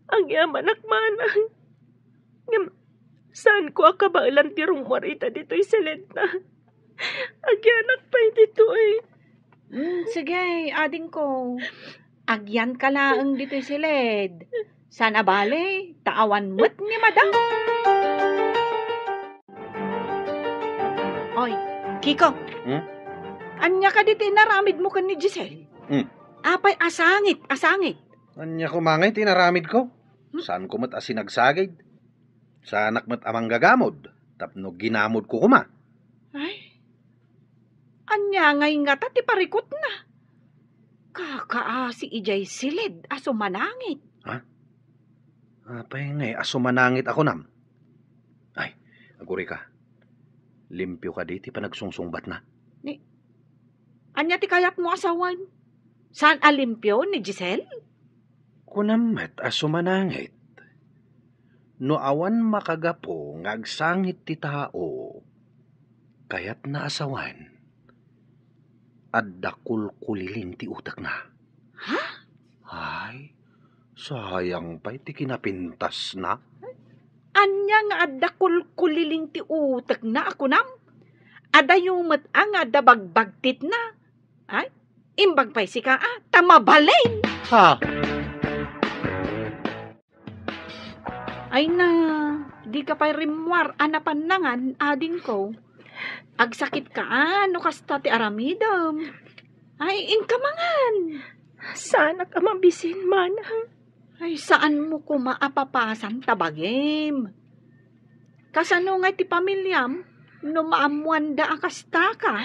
Agyamanak, manang. Ngem, saanko a kabaelan ti rummuar ita ditoy siledna. Agyanak pay ditoy. Mm, sige, adingko. Agyanka laeng ditoy siled. Saan a bale, ta awan met ni Madam. Oy, Kiko. Hmm? Ania kadi ti inaramidmo ken ni Giselle? Hmm. Apay a sangit, a sangit. Ania koma ngay ti inaramidko? Hmm? Saanko met a sinagsagid? Saanak met a manggagamod tapno ginamodko koma. Ay, ania ngay ngata ti parikutna? Kakaasi idiay siled a sumanangit. Ha? Apay ngay a sumanangit a kunam? Ay, agurayka. Limpio kadi ti panagsungsungbatna? Ni, ania ti kayatmo a sawen? Saan a limpio ni Giselle? Kunam met a sumanangit. No awan makagapu nga agsangit ti tao, kayatna a sawen, adda kulkuliling ti utekna. Ha? Ay, sayang pay ti kinapintasna. Ania nga adda kulkuliling ti utekna a kunam? Adayo met a nga adda bagbagtitna. Ay, imbag pay sika a, ta mabalin. Ha? Ay na, dika pay rimmuar a napan nangan, adingko. Agsakitka a, no kasta ti aramidem. Ay, inka mangan. Saanak a mabisin, manang. Ay, saanmo koma a papasan ta bagim. Kasano ngay ti pamiliam no maammoanda a kastaka?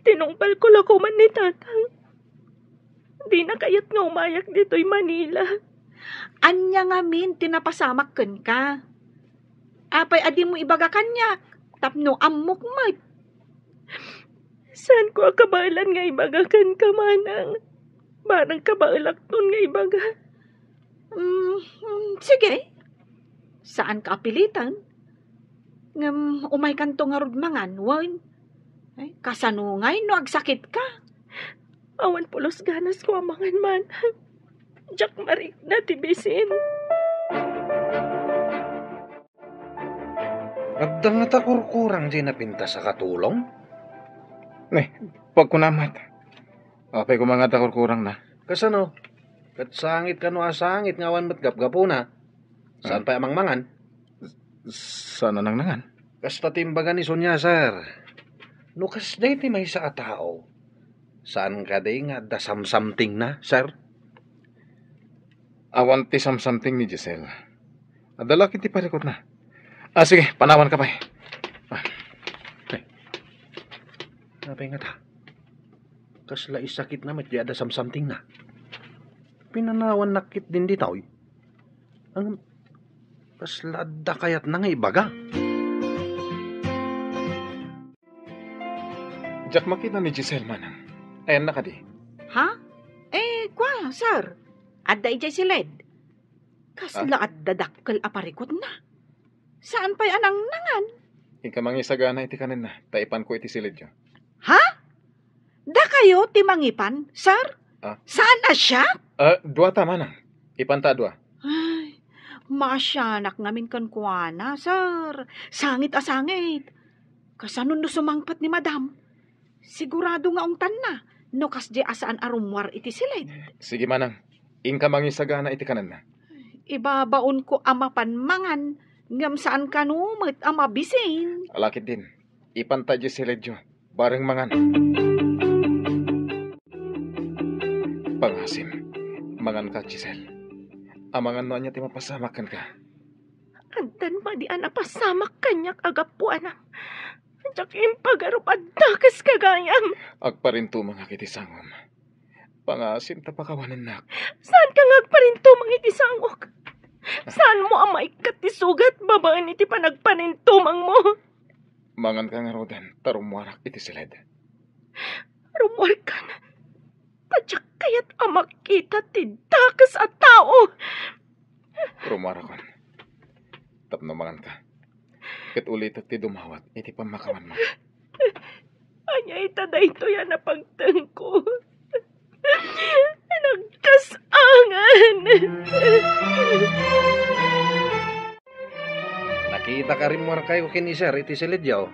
Tinungpalko la koma ni tatang. Dina kayat nga umayak ditoy Manila. Ania ngamin ti napasamak kenka? Apay a dimo ibaga kaniak tapno ammok met? Saanko a kabaelan nga ibaga kenka, manang. Barang kabaelakton nga ibaga. Mm, mm, sige. Saanka a pilitan. Ngem umaykanto ngarud mangan, wen? Ay, kasano ngay no agsakitka? Awan pulos ganasko a mangan, manang. Diak marikna ti bisin. Adda ngata kurkurang diay napintas a katulong? Ne, pagkunam met. Apay koma nga adda kurkurangna? Kasano? Ket sangit kano a sangit nga awan met gapgapuna. Saan pay a mangmangan? Saan a nangnangan? Kasta ti imbaga ni Sonia, sir. No kasdiay ti maysa a tao, saan kadi nga adda samsamtingna, sir? Awan ti samsamting ni Giselle. Adda la ket ti parikutna. Ah, sige, panawanka pay. Ah. Ay. Apay ngata? Kasla isakitna met diay adda samsamtingna. Pinanawannak ketdin ditoy. Ngem, kasla adda kayatna nga ibaga. Diak makita ni Giselle, manang. Ayanna kadi? Ha? Eh, kua, sir. Adda idiay siled. Kasla Ah? adda dakkel a parikutna. Saan pay a nangnangan? Inka mangisagana iti kanenna, ta ipanko iti siledyo. Ha? Dakayo ti mangipan, sir? Ah? Saan a siak? Ah, duata, manang. Ipanta a dua. Ay, maasianak ngamin kenkuana, sir. Sangit a sangit. Kasano no sumangpet ni madam? Sigurado nga ungtanna no kasdiay a saan a rummuar iti siled. Sige, manang. Inka mangisagana iti kanenna. Ibabaonko a mapan mangan, ngem saan kano met a mabisin. Ala ketdin, ipanta idiay siledyo, bareng mangan. Pangasim, manganka, Giselle. Amangan no ania ti mapasamak kenka. Addan madi a napasamak kaniak a gapu, anak. Diak impagarup a dakes gagayam. Agparintumengak iti sangom. Pangasim ta pakawanennak. Saanka nga agparintumeng iti sangok? Saanmo a maikkat ti sugat babaen iti panagparintumengmo? Manganka ngaruden ta rummuarak iti siled. Rummuarkan. Ta diak kayat a makita ti dakes a tao. Rummuarakon. Tapno manganka. Ket ulitek ti dumawat iti pammakawanmo. Ania ita daytoy a napagtengko? Nagkas-angan! Nakitak a rimmuarkayo ken ni Sir iti siledyo.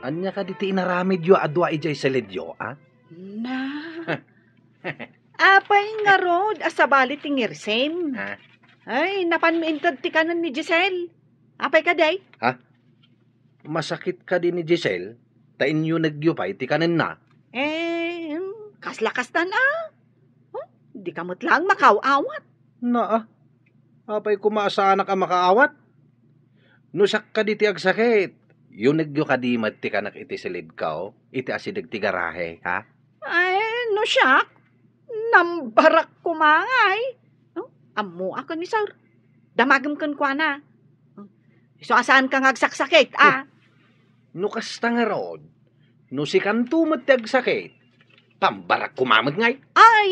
Ania kadi ti inaramidyo a dua idiay siledyo, a? Na. Apay ngarud a sabali ti ngirsim? Ha? Ay, napanmi inted ti kanen ni Giselle. Apay kadi? Ha? Masakit kadi ni Giselle? Ta inyunegyo pay ti kanenna? Eh, hmm, kasla kastan a? Huh? Dika met laeng makaaw-awat. Naa, apay koma a saanak a makaawat? No siak kadi ti agsakit, yunegyo kadi met ti kanek iti siledko, iti asideg ti garahe, ha? Ay, no siak, nambarak koma ngay. No? Ammoak ni Sir. Damagem kenkuana. Isu a saanka nga agsaksakit, a? No kasta ngarud, no sikanto met ti agsakit, pambarak koma met ngay. Ay,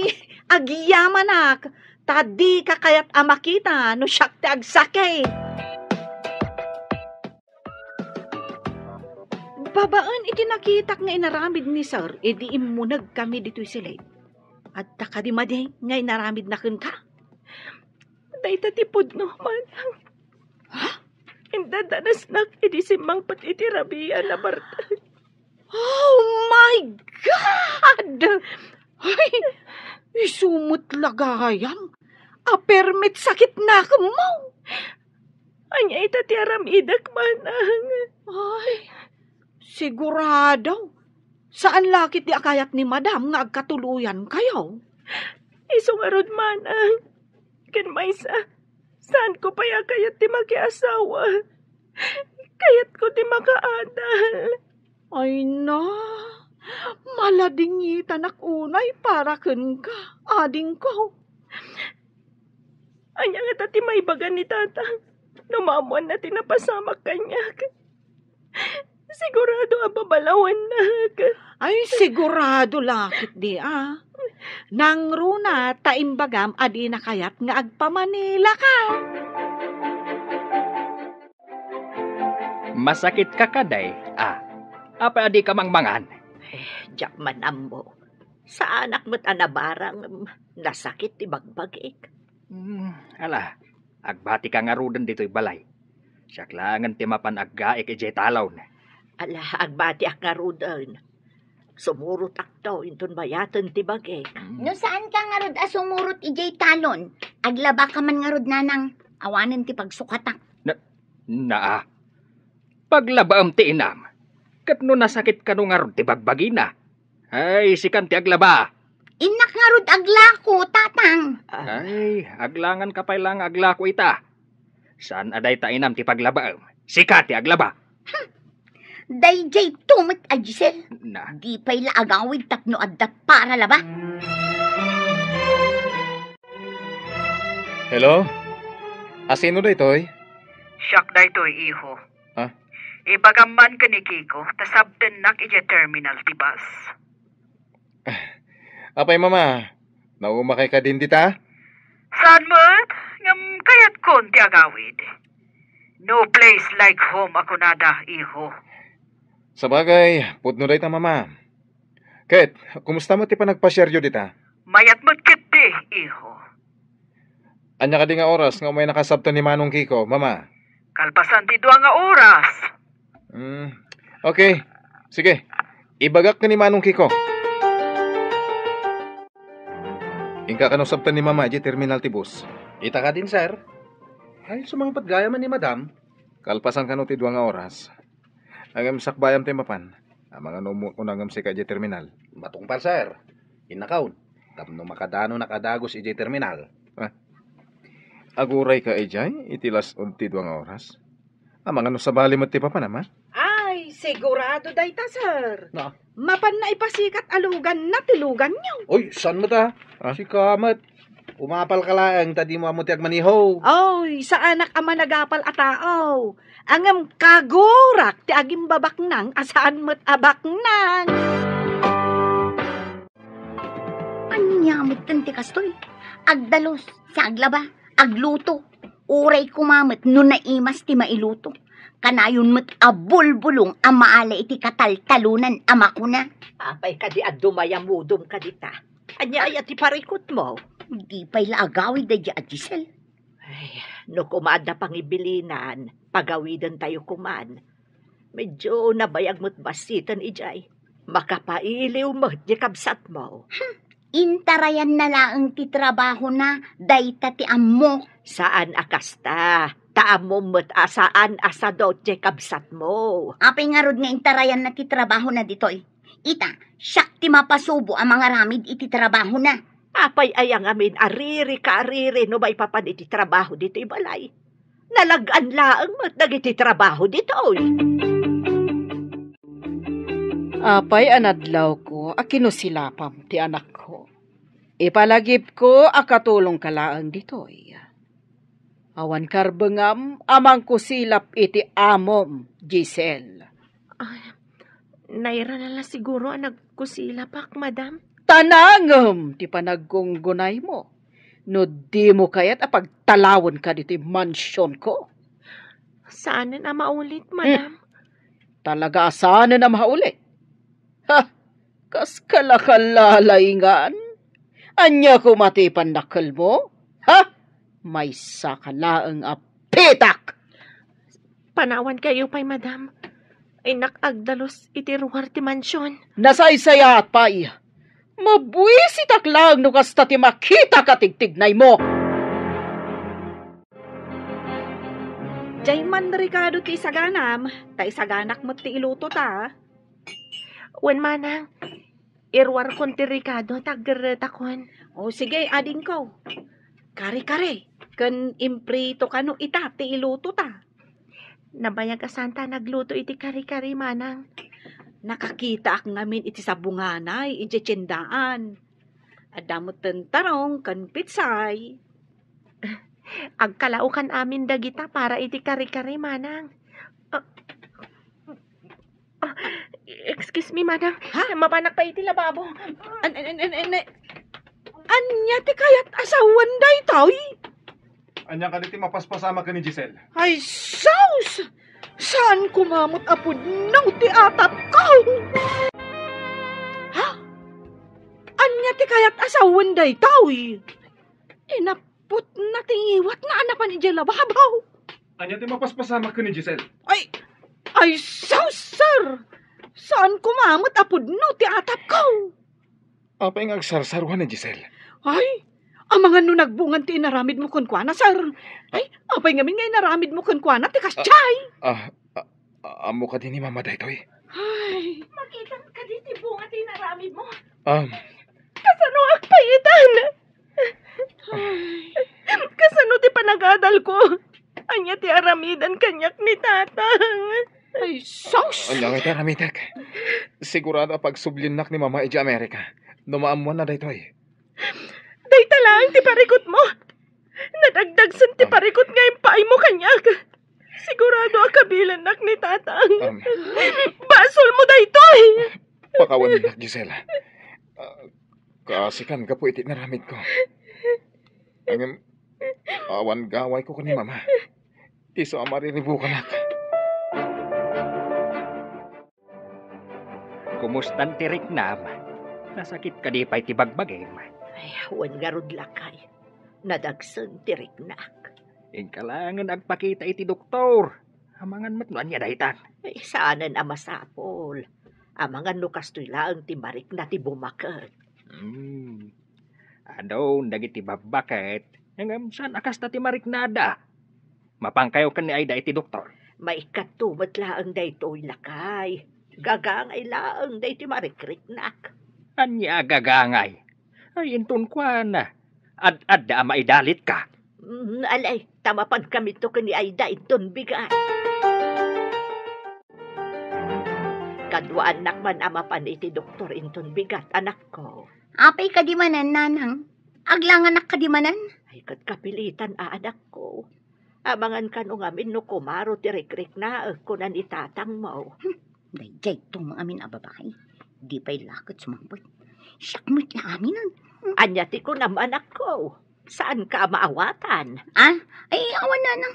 agyamanak, ta dika kayat a makita no siak ti agsakit. Babaen iti nakitak nga inaramid ni Sir idi immunegkami ditoy siled, adda kadi madi nga inaramidna kenka? Dayta ti pudno, manang. Ha? Indadanasnak idi simmangpet iti rabii a nabartek. Oh my God! Ay, isu met la gayam a permi ti sakitnakemmo. Ania ita ti aramidek, manang? Ay, sigurado. Saan la ketdi a kayat ni Madam nga agkatuloyankayo? Isu ngarud, manang. Ken maysa, saanko pay a kayat ti makiasawa. Kayatko ti makaadal. Ay na, maladingitanak unay para kenka, adingko. Ania ngata ti maibaga ni Tata no maammoanna ti napasamak kaniak? Sigurado a babalawannak. Ay, sigurado la ketdi a. Nangruna ta imbagam a dina kayat nga agpamanilaka. Masakitka kadi, a? Apay a dika mangmangan? Eh, diak man ammo. Saanak met a nabarang, nasakit ti bagbagik. Hmm, ala, agbatika ngaruden ditoy balay. Siak laengen ti mapan aggaik idiay talon. Ala, agbatiak ngaruden. Sumurotakto inton bayaten ti bagik. Hmm. No saanka ngarud a sumurot idiay talon, aglabaka man ngarud, nanang. Awanen ti pagsukatak. Na, naa. Paglabaem ti inam. Ket no nasakit kano ngarud ti bagbagina, ay, sikan ti aglaba. Innak ngarud aglako, tatang. Ay, aglanganka pay la nga aglako ita. Saan a dayta inam ti paglabaem. Sika ti aglaba. Hmm. Daydiay to met a Giselle. Na. Di pay la agawid tapno adda para labat. Hello? Asino daytoy? Siak daytoy, iho. Ah? Ibagam man ken ni Kiko, ta sabtennak idiay terminal ti bus. Apay, Mama? Naumakay kadin dita? Saan met? Ngem kayatkon ti agawid. No place like home a kunada, iho. Sabagay, pudno dayta, Mama. Ket, kumusta met ti panagpasiaryo dita? Mayat met ketdi, iho. Ania kadi nga oras nga umaynaka sabten ni Manong Kiko, Mama? Kalpasan ti dua nga oras. Hmm. Okay. Sige. Ibagak ken ni Manong Kiko. Inka kano sabten ni Mama idiay terminal ti bus? Ita kadin, sir. Ay, sumangpet gayam ni Madam. Kalpasan kano ti dua nga oras. Ngem sakbayam ti mapan. Amangan no umuna ngem sika idiay terminal. Matungpal, sir. Innakaon. Tapno makadanonak a dagus idiay terminal. Ah. Agurayka idiay iti las-ud ti dua nga oras? Amangan no sabali met ti papanam, a? Ay, sigurado dayta, sir. Na? Mapanna ipasikat a luganna ti luganyo. Oy, saan met, a? Ah? Sika met. Umapalka laeng ta dimo ammo ti agmaniho. Oy, saanak a managapal a tao. Ngem kagurak ti agimbabaknang a saan met a baknang. Ania metten ti kastoy? Agdalus, sa aglaba, agluto. Uray koma met no naimas ti mailuto. Kanayon met a bulbulong a maala iti kataltalonan a makuna. Apay kadi a dumayamudom kadita? Ania aya ti parikutmo? Di pay la agawid daydiay a Giselle. Ay, no koma adda pangibilinan, pagawidentayo koman. Medyo nabayag met bassiten idiay. Makapailiw met diay kabsatmo. Hmm, intarayanna laeng ti trabahona, dayta ti ammok. Saan a kasta, ta ammom met a saan a sadut diay kabsatmo. Apay ngarud nga intarayanna ti trabahona ditoy? Ita, siak ti mapasubo a mangaramid iti trabahona. Apay aya ngamin a ririka a riri no maipapan iti trabaho ditoy balay? Nalag-an laeng met dagiti trabaho ditoy. Apay a nadlawko a kinusilapam ti anakko. Ipalagipko a katulongka laeng ditoy. Awan karbengam a mangkusilap iti amom, Giselle. Ay, nairana la siguro a nagkusilapak, madam. Ta nangem ti panaggungunaymo no dimo kayat a pagtalawenka ditoy mansionko. Saanen a maulit, madam. Hmm. Talaga a saanen a maulit. Ha? Kas kalakalalingan? Ania koma ti pannakkelmo? Ha? Maysaka laeng a pitak! Panawankayo pay, madam. Innak agdalus iti ruar ti mansion. Nasaysayaat pay. Mabuisitak laeng no kasta ti makitak a tigtignaymo. Diay man rikado ti isaganam, ta isaganak met ti iluto ta. Wen, manang, iruarkon ti rikado ta aggerretakon. O, sige, adingko. Kare-kare, ken imprito kano ita ti iluto ta. Nabayag a santa nagluto iti kare-kare, manang. Nakakitaak ngamin iti sabunganay idiay tiendaan. Adda metten tarong ken pitsay. Agkalaokan amin dagita para iti kare-kare, manang. Ah, ah, excuse me, manang. Ha? Mapanak pa iti lababo. An-, an-, an-, an-, an-, ania ti kayat a sawen daytoy? Ania kadi ti mapaspasamak ken ni Giselle? Ay, sus! Saan koma met a pudno ti atapko? Ha? Ania ti kayat a sawen daytoy? Inaputna ti ngiwatna a napan idiay lababo. Ania ti mapaspasamak ken ni Giselle? Ay, ay, sus, sir! Saan koma met a pudno ti atapko? Apay nga agsarsaruan ni Giselle? Ay, amangan no nagbungan ti inaramidmo kenkuana, sir. Ay, apay ngamin nga inaramidmo kenkuana ti kasdiay? Ah, ah, ah, ammo kadi ni Mama daytoy? Ay. Makitam kadi ti bunga ti inaramidmo? Um. Kasano agpayitan? Ay. Kasano ti panagadalko? Ania ti aramidan kaniak ni Tatang? Ay, sus! Ania ngay ti aramitek? Sigurado a pagsublinak ni Mama idiay Amerika no maammuanna daytoy. Dayta laeng ti parikutmo. Nadagdagsen ti Ah. parikut nga impaaymo kaniak. Sigurado a kabilennak ni Tatang. Um. Basolmo daytoy! Pakawannak, Gisela. Ah, kaasikan gapu iti naramidko. Ngem, awan gawayko ken ni Mama. Isu a mariribukanak. Kumustan ti riknam? Nasakit kadi pay ti bagbagim? Ay, wen ngarud, lakay. Nadagsen ti riknak. Inka laengen agpakita iti doktor. Amangan met no ania daytan. Ay, saanen a masapul. Amangan no kastoy laeng ti marikna ti bumaket. Hmm. Adu dagiti babbaket, ngem saan a kasta ti mariknada. Mapankayo ken ni Aida iti doktor. Maikkato met laeng daytoy, lakay. Gagangay laeng daytoy marikriknak. Ania a gagangay? Ay, inton kuana, ad-adda a maidalitka. Mm, alay, ta mapankamito ken ni Aida inton bigat. Kaduaannak man a mapan iti doktor inton bigat, anakko. Apay kadi manen, nanang? Aglanganak kadi manen? Ay, ket kapilitan a, anakko. Amangan kano ngamin no kumaro ti rikriknaek, kuna ni tatangmo. Hmm, daydiay to nga amin a babai. Di pay la ket sumangpet. Siak met la aminen. Hmm. Ania ti kunam, anakko? Saanka a maawatan? Ah, ay, awan, nanang.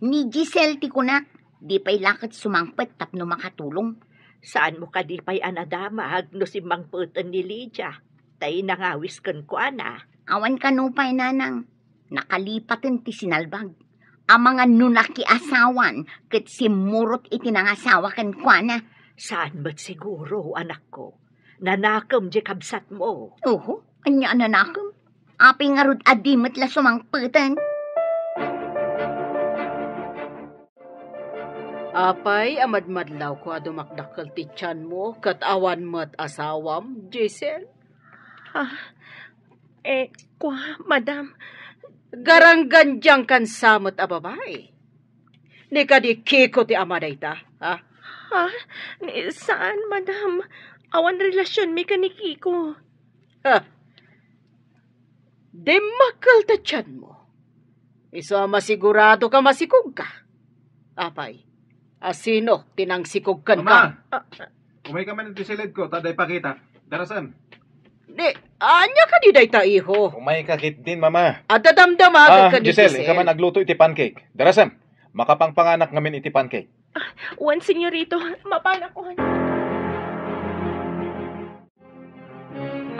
Ni Giselle ti kunak, di pay la ket sumangpet tapno makatulong. Saanmo kadi pay a nadamag no simmangpeten ni Lydia, tay nangawis kenkuana? Awan kano pay, nanang. Nakalipaten ti sinalbag. Amangan no nakiasawan ket simmurot iti nangasawa kenkuana. Saan met siguro, anakko. Nanakem diay kabsatmo. Oho, ania a nanakem? Apay ngarud a di met la sumangpeten? Apay a madmadlawko a dumakdakkel ti tianmo ket awan met asawam, Giselle? Ah, eh, kua, madam. Garanggandiangkan sa met a babai. Ni kadi Kiko ti ama dayta, ha? Ha? Ni, saan, madam. Awan relasionmi ken ni Kiko. Ha? Dimmakkel ta tianmo. Isu a masigurado ka masikog ka. Apay, asino ti nangsikog kenka? Mama! Ah. Umay ka man iti silidko, ta adda ipakita. Darasem. Ni, ania kadi dayta, iho? Umay ka ketdin, Mama. Adda damdama Ah, ken ni Giselle, Giselle. Inka man agluto iti pancake. Darasem, makapangpanganak ngamin iti pancake. Ah, wen, senyorito, mapanakon.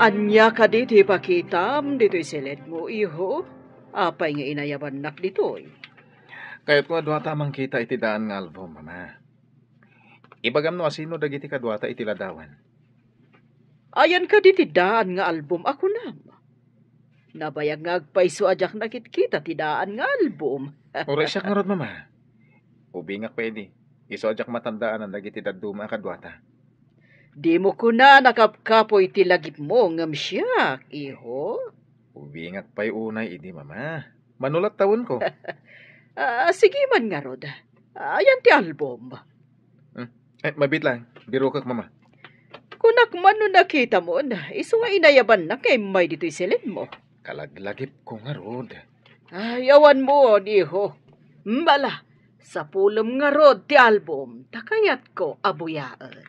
Ania kadi ti ipakitam ditoy silidmo, iho? Apay nga inayabannak ditoy? Kayatko a duata a mangkita iti daan nga album, Mama. Ibagam no asino dagiti kaduata iti ladawan. Ayan kadi ti daan nga album a kunam? Nabayag nga agpayso a diak nakitkita ti daan nga album. Uray siak ngarud, Mama. Ubingak pay idi. Isu a diak matandaanan dagiti dadduma a kaduata. Dimo kuna a nakapkapoy ti lagipmo ngem siak, iho? Ubingak pay unay idi, Mama. Manulat tawenko. Ah, sige man ngarud. Ayan ti album. Hmm. Eh, mabiit lang. Birokek, Mama. Kunak man no nakitamon, isu nga inayabannak nga immay ditoy silidmo. Kalaglagipko ngarud. Ay, awanmo, iho. Bala, sapulem ngarud ti album, ta kayatko a buyaen.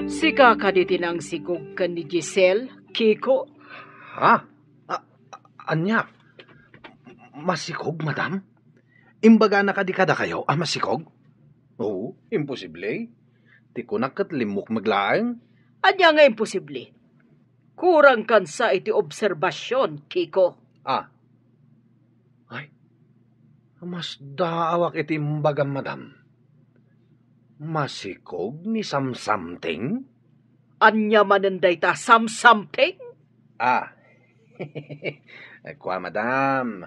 Sika kadi ti nangsikog ken ni Giselle, Kiko? Ha? A-, a-, ania? Masikog, madam? Imbagana kadi kadakayo a masikog? Oo, imposible. Ti kunak ket limmukmeg laeng. Ania nga imposible? Kurangkan sa iti obserbasion, Kiko. Ah. Ay, masdaawak iti imbagam, madam. Masikog ni Samsamting? Ania manen dayta, Samsamting? Ah. Kua, madam.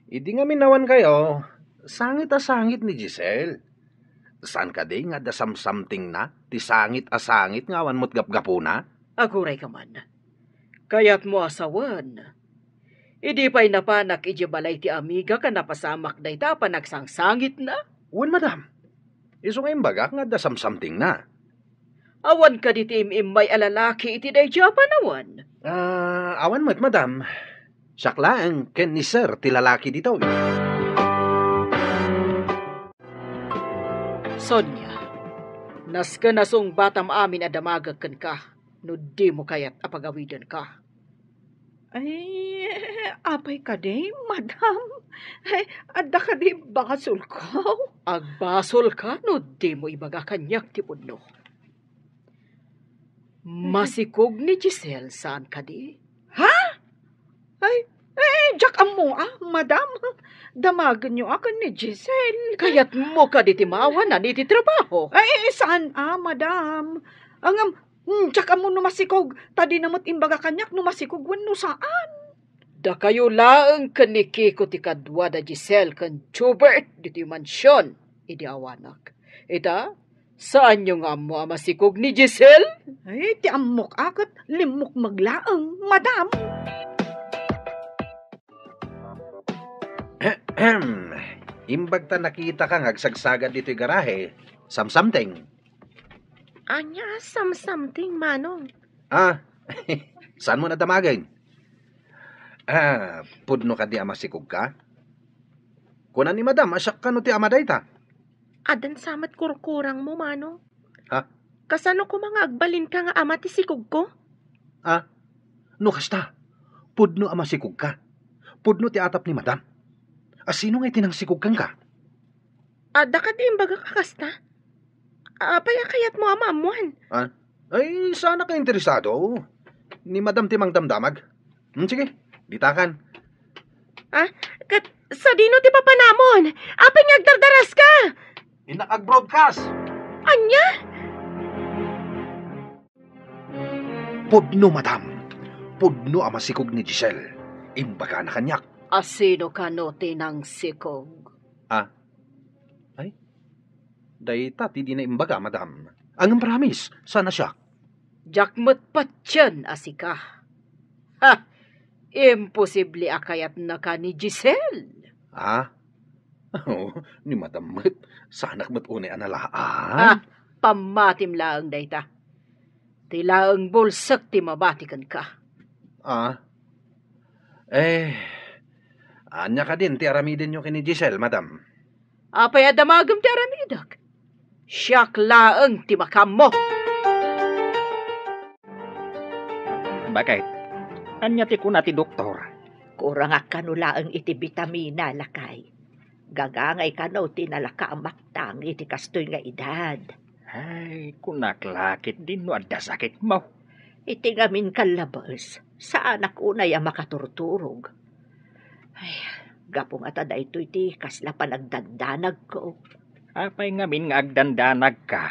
Idi ngamin awan kayo, sangit a sangit ni Giselle. Saan kadi nga adda samsamtingna ti sangit a sangit nga awan met gapgapuna? Aguray ka man. Kayatmo a sawen, Idi pay napanak idiay balay ti amigak a napasamak dayta a panagsangsangitna? Wen, madam. Isu nga imbagak nga adda samsamtingna. Awan kadi ti im-immay a lalaki iti daydiay a panawen? Ah, awan met, madam. Siak laeng ken ni Sir ti lalaki ditoy. Sonia, nasken a sungbatam amin a damagek kenka no dimo kayat a pagawidenka. Ay, apay kadi, madam? Ay, adda kadi basolko? Agbasolka no dimo ibaga kaniak ti pudno. Masikog ni Giselle, saan kadi? Ha? Ay, eh, diak ammo, ah, madam. Damagenyo a ken ni Giselle. Kayatmo kadi ti maawanan iti trabaho? Ay, saan, ah, madam. Ngem, hmm, diak ammo no masikog, ta dina met imbaga kaniak no masikog wenno saan. Dakayo laeng ken ni Kiko ti kadua da Giselle ken Jubert ditoy mansion idi awanak. Ita, saanyo nga ammo a masikog ni Giselle? Ay, ti ammok a ket limmukmeg laeng, madam. Ahem. Imbag ta nakitaka nga agsagsagad ditoy garahe, samsamteng. Ania a samsamteng, Manong? Ah, saanmo a damagen? Ah, pudno kadi a masikogka? Kuna ni Madam a siak kano ti ama dayta. Addan sa met kurkurangmo, Manong. Ha? Kasano koma nga agbalinka nga ama ti sikogko? Ah, no kasta, pudno a masikogka. Pudno ti atap ni Madam. A sino ngay ti nangsikog kenka? Adda kadi imbagak a kasta? Apay a kayatmo a maammuan? Ah? Ay, saanak a interesado. Ni Madam ti mangdamdamag. Hmm, sige, ditakan. Ah, ket sadino ti papanamon? Apay nga agdardaraska? Innak ag-broadcast. Ania? Pudno, Madam. Pudno a masikog ni Giselle. Imbagana kaniak. A sino kano ti nangsikog? Ah? Ay? Dayta ti dina imbaga, Madam. Ngem promise, saan a siak. Diak met patien a sika. Ha! Imposible a kayatnaka ni Giselle. Ah? Oh, ni Madam met, saanak met unay a nalaan. Ah, pammatim laeng dayta. Ti laeng bulsek ti mabati kenka. Ah? Eh, ania kadin ti aramidenyo ken ni Giselle, Madam? Apay a damagem ti aramidek? Siak laeng ti makaammo. Bakit? Ania ti kuna ti doktor? Kurangak kano laeng iti bitamina, lakay. Gagangay kano ti nalaka a maktang iti kastoy nga edad. Ay, kunak la ketdin no adda sakitmo. Iti ngamin kallabes, saanak unay a makaturturog. Ay, gapu ngata daytoy ti kasla panagdandanagko. Apay ngamin nga agdandanagka,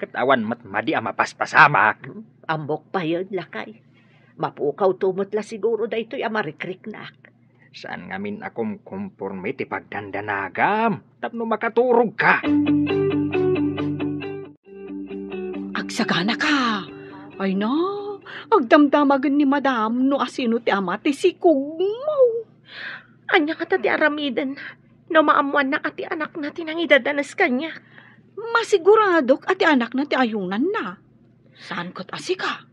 ket awan met madi a mapaspasamak? Hmm, ammok payen, lakay. Mapukawto met la siguro daytoy a marikriknak. Saan ngamin a kumkumporme ti pagdandanagam tapno makaturogka? Agsaganaka. Ay na, agdamdamagen ni Madam no asino ti ama ti sikogmo. Ania ngata ti aramiden no maammoanna a ti anakna ti nangidadanes kaniak? Masiguradok a ti anakna ti ayunanna. Saan ket a sika?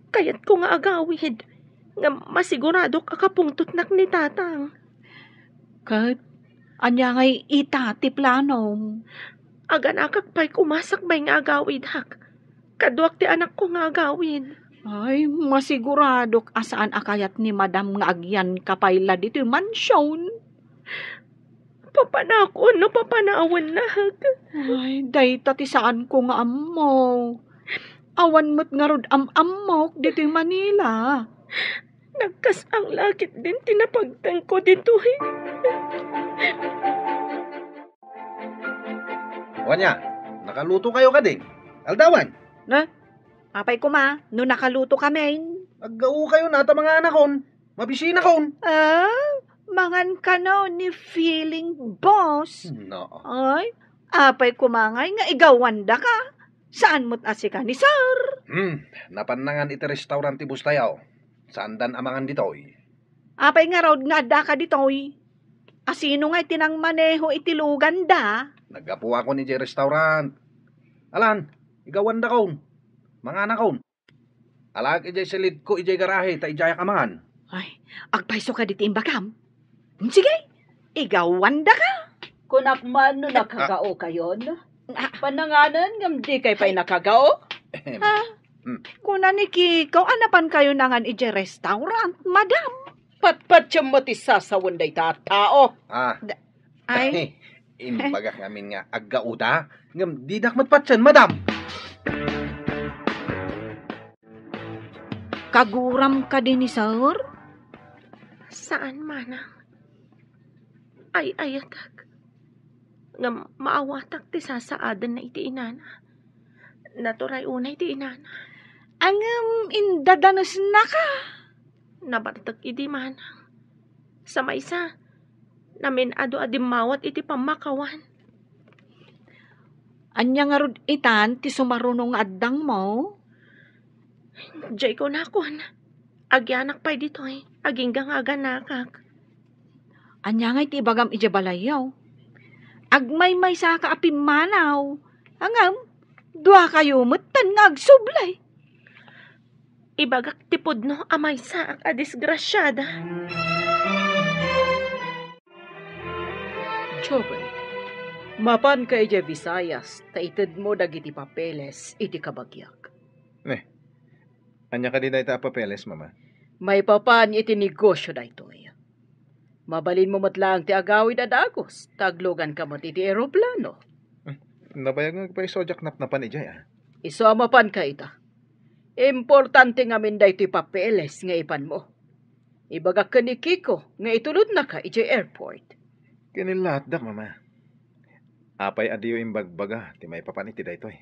Kayatko nga agawid, ngem masiguradok a kapungtotnak ni Tatang. Ket ania ngay ita ti planom? Aganakak pay koma sakbay nga agawidak. Kaduak ti anakko nga agawid. Ay, masiguradok a saan a kayat ni Madam nga agyanka pay la ditoy mansion. Papanakon no papanawennak. Ay, dayta ti saanko nga ammo. Awan met ngarud am-ammok ditoy Manila. Nagkas-ang la ketdin ti napagtengko ditoy. Wen ania, nakalutokayo kadi? Aldawan? Ne? Apay koma no nakalutokamin? Aggaokayo nata manganakon. Mabisinakon. Ah, mangan kano ni Feeling Boss. No. Ay, apay koma ngay nga igawandaka? Saan met a sika ni Sir? Hmm, napan nangan iti restaurant ti boss tayo. Saandan a mangan ditoy. Apay ngarud nga addaka ditoy? Asino nga iti nangmaneho iti luganda? Naggapuakon idiay restaurant. Alan, igawandakon. Manganakon. Alaek idiay silidko idiay garahe ta idiayak amangan. Ay, agpayso kadi ti imbagam? Sige, igawandaka. Kunak man no nakagaokayon. Ah. Pananganan ngem dikay pay nakagao? Ahem. Ha? Hmm. Kuna ni Kiko, a napankayo nangan idiay restaurant, madam? Patpatiem met ti sasawen dayta a tao. Ah. Da-, ay. Imbagak ngamin nga aggaoda, ngem didak met patien, madam. Kaguram kadi ni sir? Saan, manang. Ay-ayatek. Ngem maawatak ti sasaadenna iti inana. Naturay unay ti inana. Ngem indadanesnaka. Nabartek idi, manang. Sa maysa, namin-adu a dimmawat iti pammakawan. Ania ngarud itan ti sumaruno nga addangmo? Diay kunakon, agianak pay ditoy, agingga nga aganakak. Ania ngay ti ibagam idiay balayyo? Agmaymaysaka a pimmanaw, ngem duakayo metten nga agsublay. Ibagak ti pudno a maysaak a disgrasiada. Jobert, mapanka idiay Visayas ta itedmo dagiti papeles iti kabagiak. Ne, ania kadi dayta a papeles, Mama? Maipapan iti negosio daytoy. Mabalinmo met laeng ti agawid a dagus ta agluganka met iti eroplano. Hmm, nabayag nga agpayso diak napnapan idiay, a. Isu a mapanka ita. Importante ngamin daytoy papeles nga ipanmo. Ibagak ken ni Kiko nga itulodnaka idiay airport. Ken ni laatdak, Mama. Apay a diyo imbagbaga ti maipapan iti daytoy?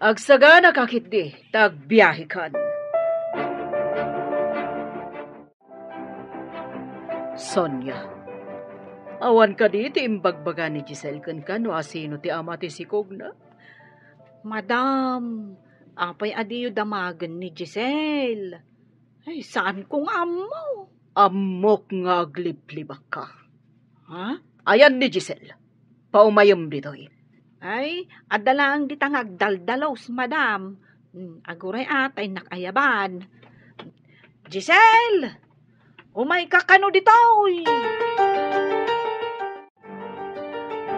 Agsaganaka ketdi ta agbiahekan. Sonia, awan kadi ti imbagbaga ni Giselle kenka no asino ti ama ti sikogna? Madam, apay a diyo damagen ni Giselle? Ay, saanko nga ammo. Ammok nga agliblibakka. Ha? Ayan ni Giselle. Paumayem ditoy. Ay, adda laeng dita nga agdaldalus, madam. Hmm, aguray a, ta innak ayaban. Giselle! Umayka kano ditoy!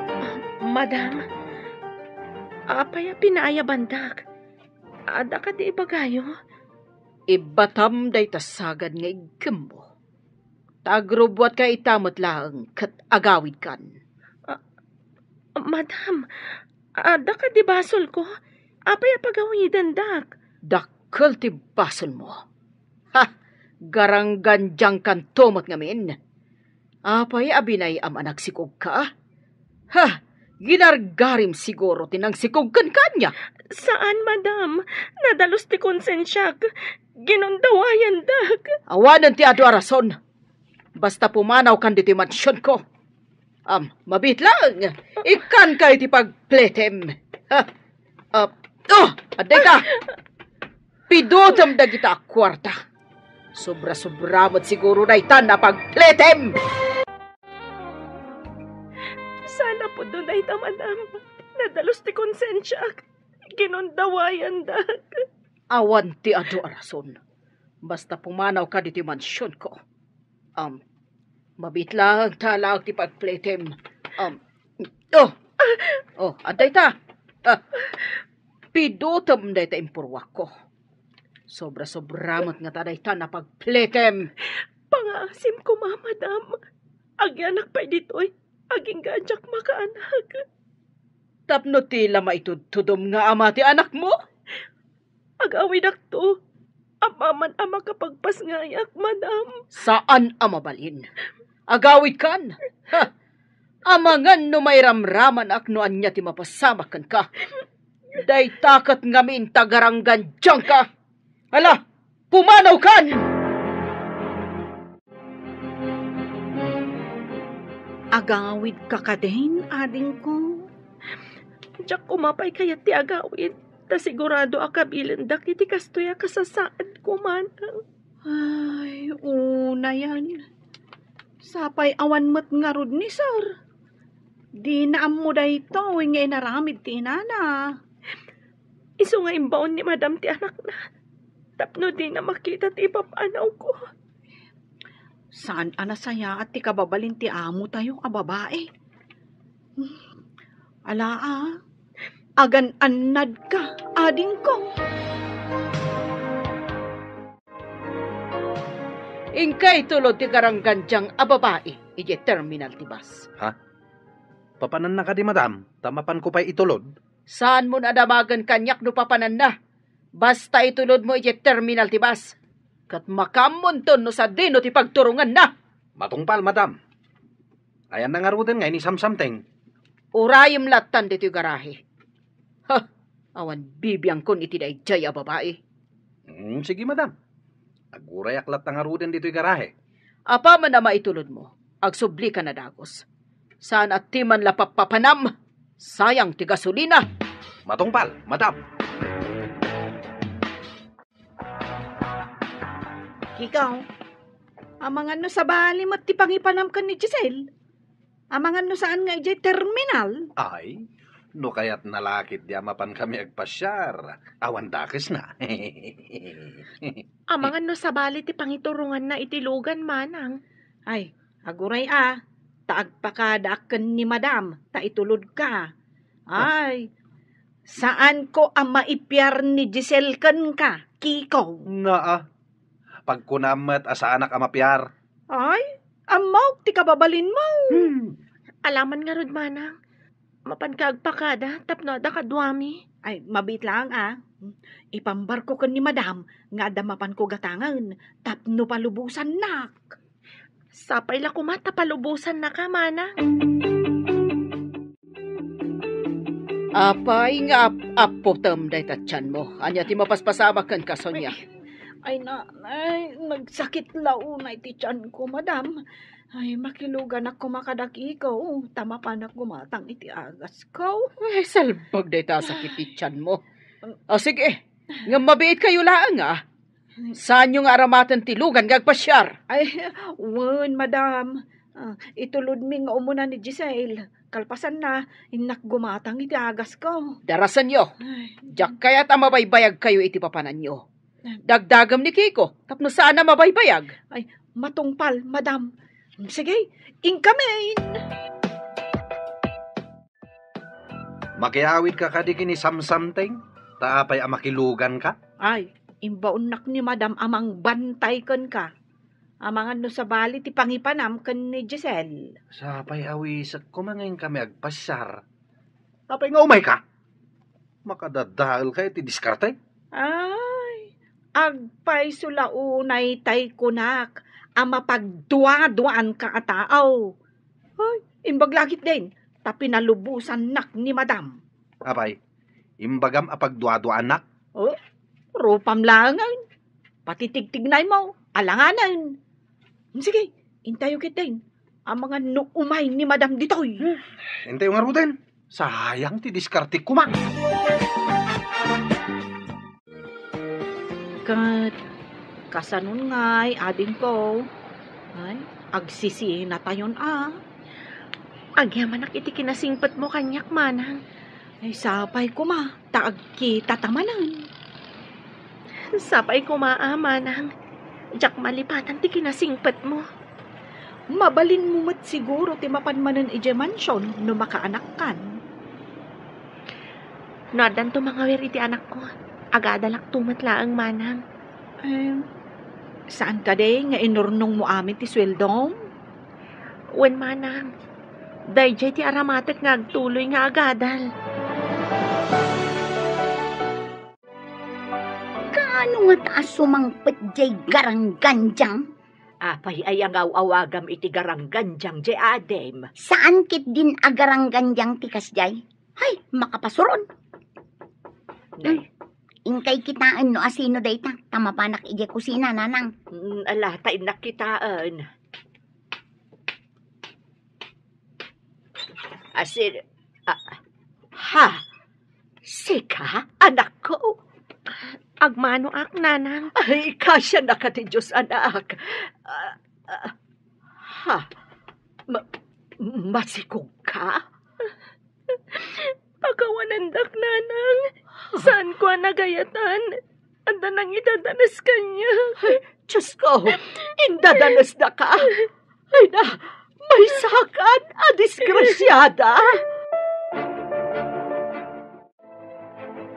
Ah, madam, apay a pinaayabandak? Adda kadi ibagayo? Ibbatam dayta sagad nga iggimmo. Ta agrubbuatka ita met laeng ket agawidkan. Ah, madam, adda kadi basolko? Apay a pagawidendak? Dakkel ti basolmo. Ha! Garanggandiangkanto met ngamin. Apay a binay-am a nagsikogka? Ha! Ginargarim siguro ti nangsikog kenka ania? Saan, madam. Nadalus ti konsensiak. Ginundawayandak. Awanen ti adu a rason. Basta pumanawkan ditoy mansionko. Am, mabiit laeng. Ikkanka iti pagpletem. Ha? Ah, oh, adda ita. Pidutem dagita a kuarta. Sobra-sobra met siguro dayta a pagpletem. Saan a pudno dayta, madam. Nadalus ti konsensiak. Ginundawayandak. Awan ti adu a rason. Basta pumanawka ditoy mansionko. Um, mabiit laeng ta alaek ti pagpletem. Um, oh! Oh, adda ita. Ah, pidutem dayta impurruakko. Sobra-sobra met ngata dayta a pagpletem. Pangaasim koma, madam. Agianak pay ditoy, agingga a diak makaanak. Tapno ti la maitudtudom nga ama ti anakmo? Agawidakto. Apaman a makapagpasngayak, madam. Saan a mabalin. Agawidkan. Ha! Amangan no mairamramanak no ania ti mapasamak kenka. Dayta ket ngamin ta garanggandiangka. Hala, pumanawkan! Agawidka kadin, adingko? Diak koma pay kayat ti agawid, ta sigurado a kabilendak iti kastoy a kasasaadko, manang. Ay, unayan. Sapay awan met ngarud ni Sir. Dina ammo daytoy nga inaramid ti inana. Isu nga imbaon ni Madam ti anakna tapno dina makita ti ipapanawko. Saan a nasayaat ti kababalin ti amotayo a babai. Ala, a, agan-annadka, adingko. Inka itulod ti garanggandiang a babai idiay terminal ti bus. Ha? Papananna kadi, madam, ta mapanko pay itulod? Saanmon a damagen kaniak no papananna. Basta itulodmo idiay terminal ti bus. Ket makaammonton no sadino ti pagturonganna. Matungpal, madam. Ayanna ngaruden nga inisamsamteng. Urayem lattan ditoy garahe. Ha! Awan bibiangkon iti daydiay a babai. Mm, sige, madam. Agurayak latta ngaruden ditoy garahe. Apaman a maitulodmo, agsublika na dagus. Saan a ti man la pappapanam. Sayang ti gasolina. Matungpal, madam. Kiko, amangan no sabali met ti pangipanam ken ni Giselle? Amangan no saan nga idiay terminal? Ay, no kayatna la ketdi a mapan kami agpasiar, awan dakesna. Amangan no sabali ti pangituronganna iti lugan, manang. Ay, aguray a, ta agpakadaak ken ni madam, ta itulodka. Ay, saanko a maipiar ni Giselle kenka, Kiko. Naa, pagkunam met a saanak a mapiar. Ay, ammok ti kababalinmo. Hmm. Alaman ngarud, manang, mapanka agpakada tapno adda kaduami. Ay, mabiit laeng a. Ipambarko ken ni madam nga adda mapanko gatangen tapno palubosannak. Sapay la koma ta palubosannaka, manang. Apay nga ap-apputem dayta tianmo? Ania ti mapaspasamak kenka, Sonia? Ay, ay, nanay, nagsakit la unay ti tianko, madam. Ay, makiluganak koma kadakiko, ta mapanak gumatang iti agasko. Ay, salbag dayta a sakit ti tianmo. Ah, sige, ngem mabiitkayo laeng, a. Saanyo nga aramaten ti lugan nga agpasiar? Ay, wen, madam. Ah, itulodmi nga umuna ni Giselle. Kalpasanna, innak gumatang iti agasko. Darasenyo. Ay. Diak kayat a mabaybayagkayo iti papananyo. Dagdagem ni Kiko tapno saan a mabaybayag. Ay, matungpal, madam. Sige, inkamin. Makiawidka kadi ken ni Samsamteng, ta apay a makiluganka? Ay, imbaonnak ni madam a mangbantay kenka. Amangan no sabali ti pangipanam ken ni Giselle. Sapay awisek koma nga inkami agpasiar. Apay nga umayka? Makadadaelka iti diskarte? Ay, agpayso la unay tay kunak a mapagduaduaanka a tao. Ay, imbag la ketdin, ta pinalubosannak ni madam. Apay, imbagam a pagduaduaannak? Oh, rupam laengen. Pati tigtignaymo, alanganen. Sige, intayo ketdin. Amangan no umay ni madam ditoy. Hmm, intayo ngaruden. Sayang ti diskarte koma. Ket kasanon ngay, adingko? Ay, agsisinatayon a. Agyamanak iti kinasingpetmo kaniak, manang. Ay, sapay koma, ta agkitata manen. Sapay koma a, manang. Diak malipatan ti kinasingpetmo. Mabalinmo met siguro ti mapan manen idiay mansion no makaanakkan. No addanto mangawir iti anakko, agadalakto met laeng, manang. Eh, saan kadi nga inurnongmo amin ti sueldom? Wen, manang. Daydiay ti aramatek nga agtuloy nga agadal. Kaano ngata a sumangpet diay garanggandiang? Apay aya nga aw-awagam iti garanggandiang diay adim? Saan ketdin a garanggandiang ti kasdiay? Hay, makapasuron. Nay. Hmm. Inkay kitaen no asino dayta, ta mapanak idiay kusina, nanang. Mm, ala, ta innak kitaen. Asin, ah, ha? Sika, anakko? Agmanoak, nanang. Ay, kasianaka ti Dios, anak. Ah, ah, ha? Ma-, masikog ka? Pakawanendak, nanang. Saanko a nagayatan. Adda nangidadanes kaniak. Ay, Dios ko, indadanesdaka. Ay na, maysakan a disgrasiada.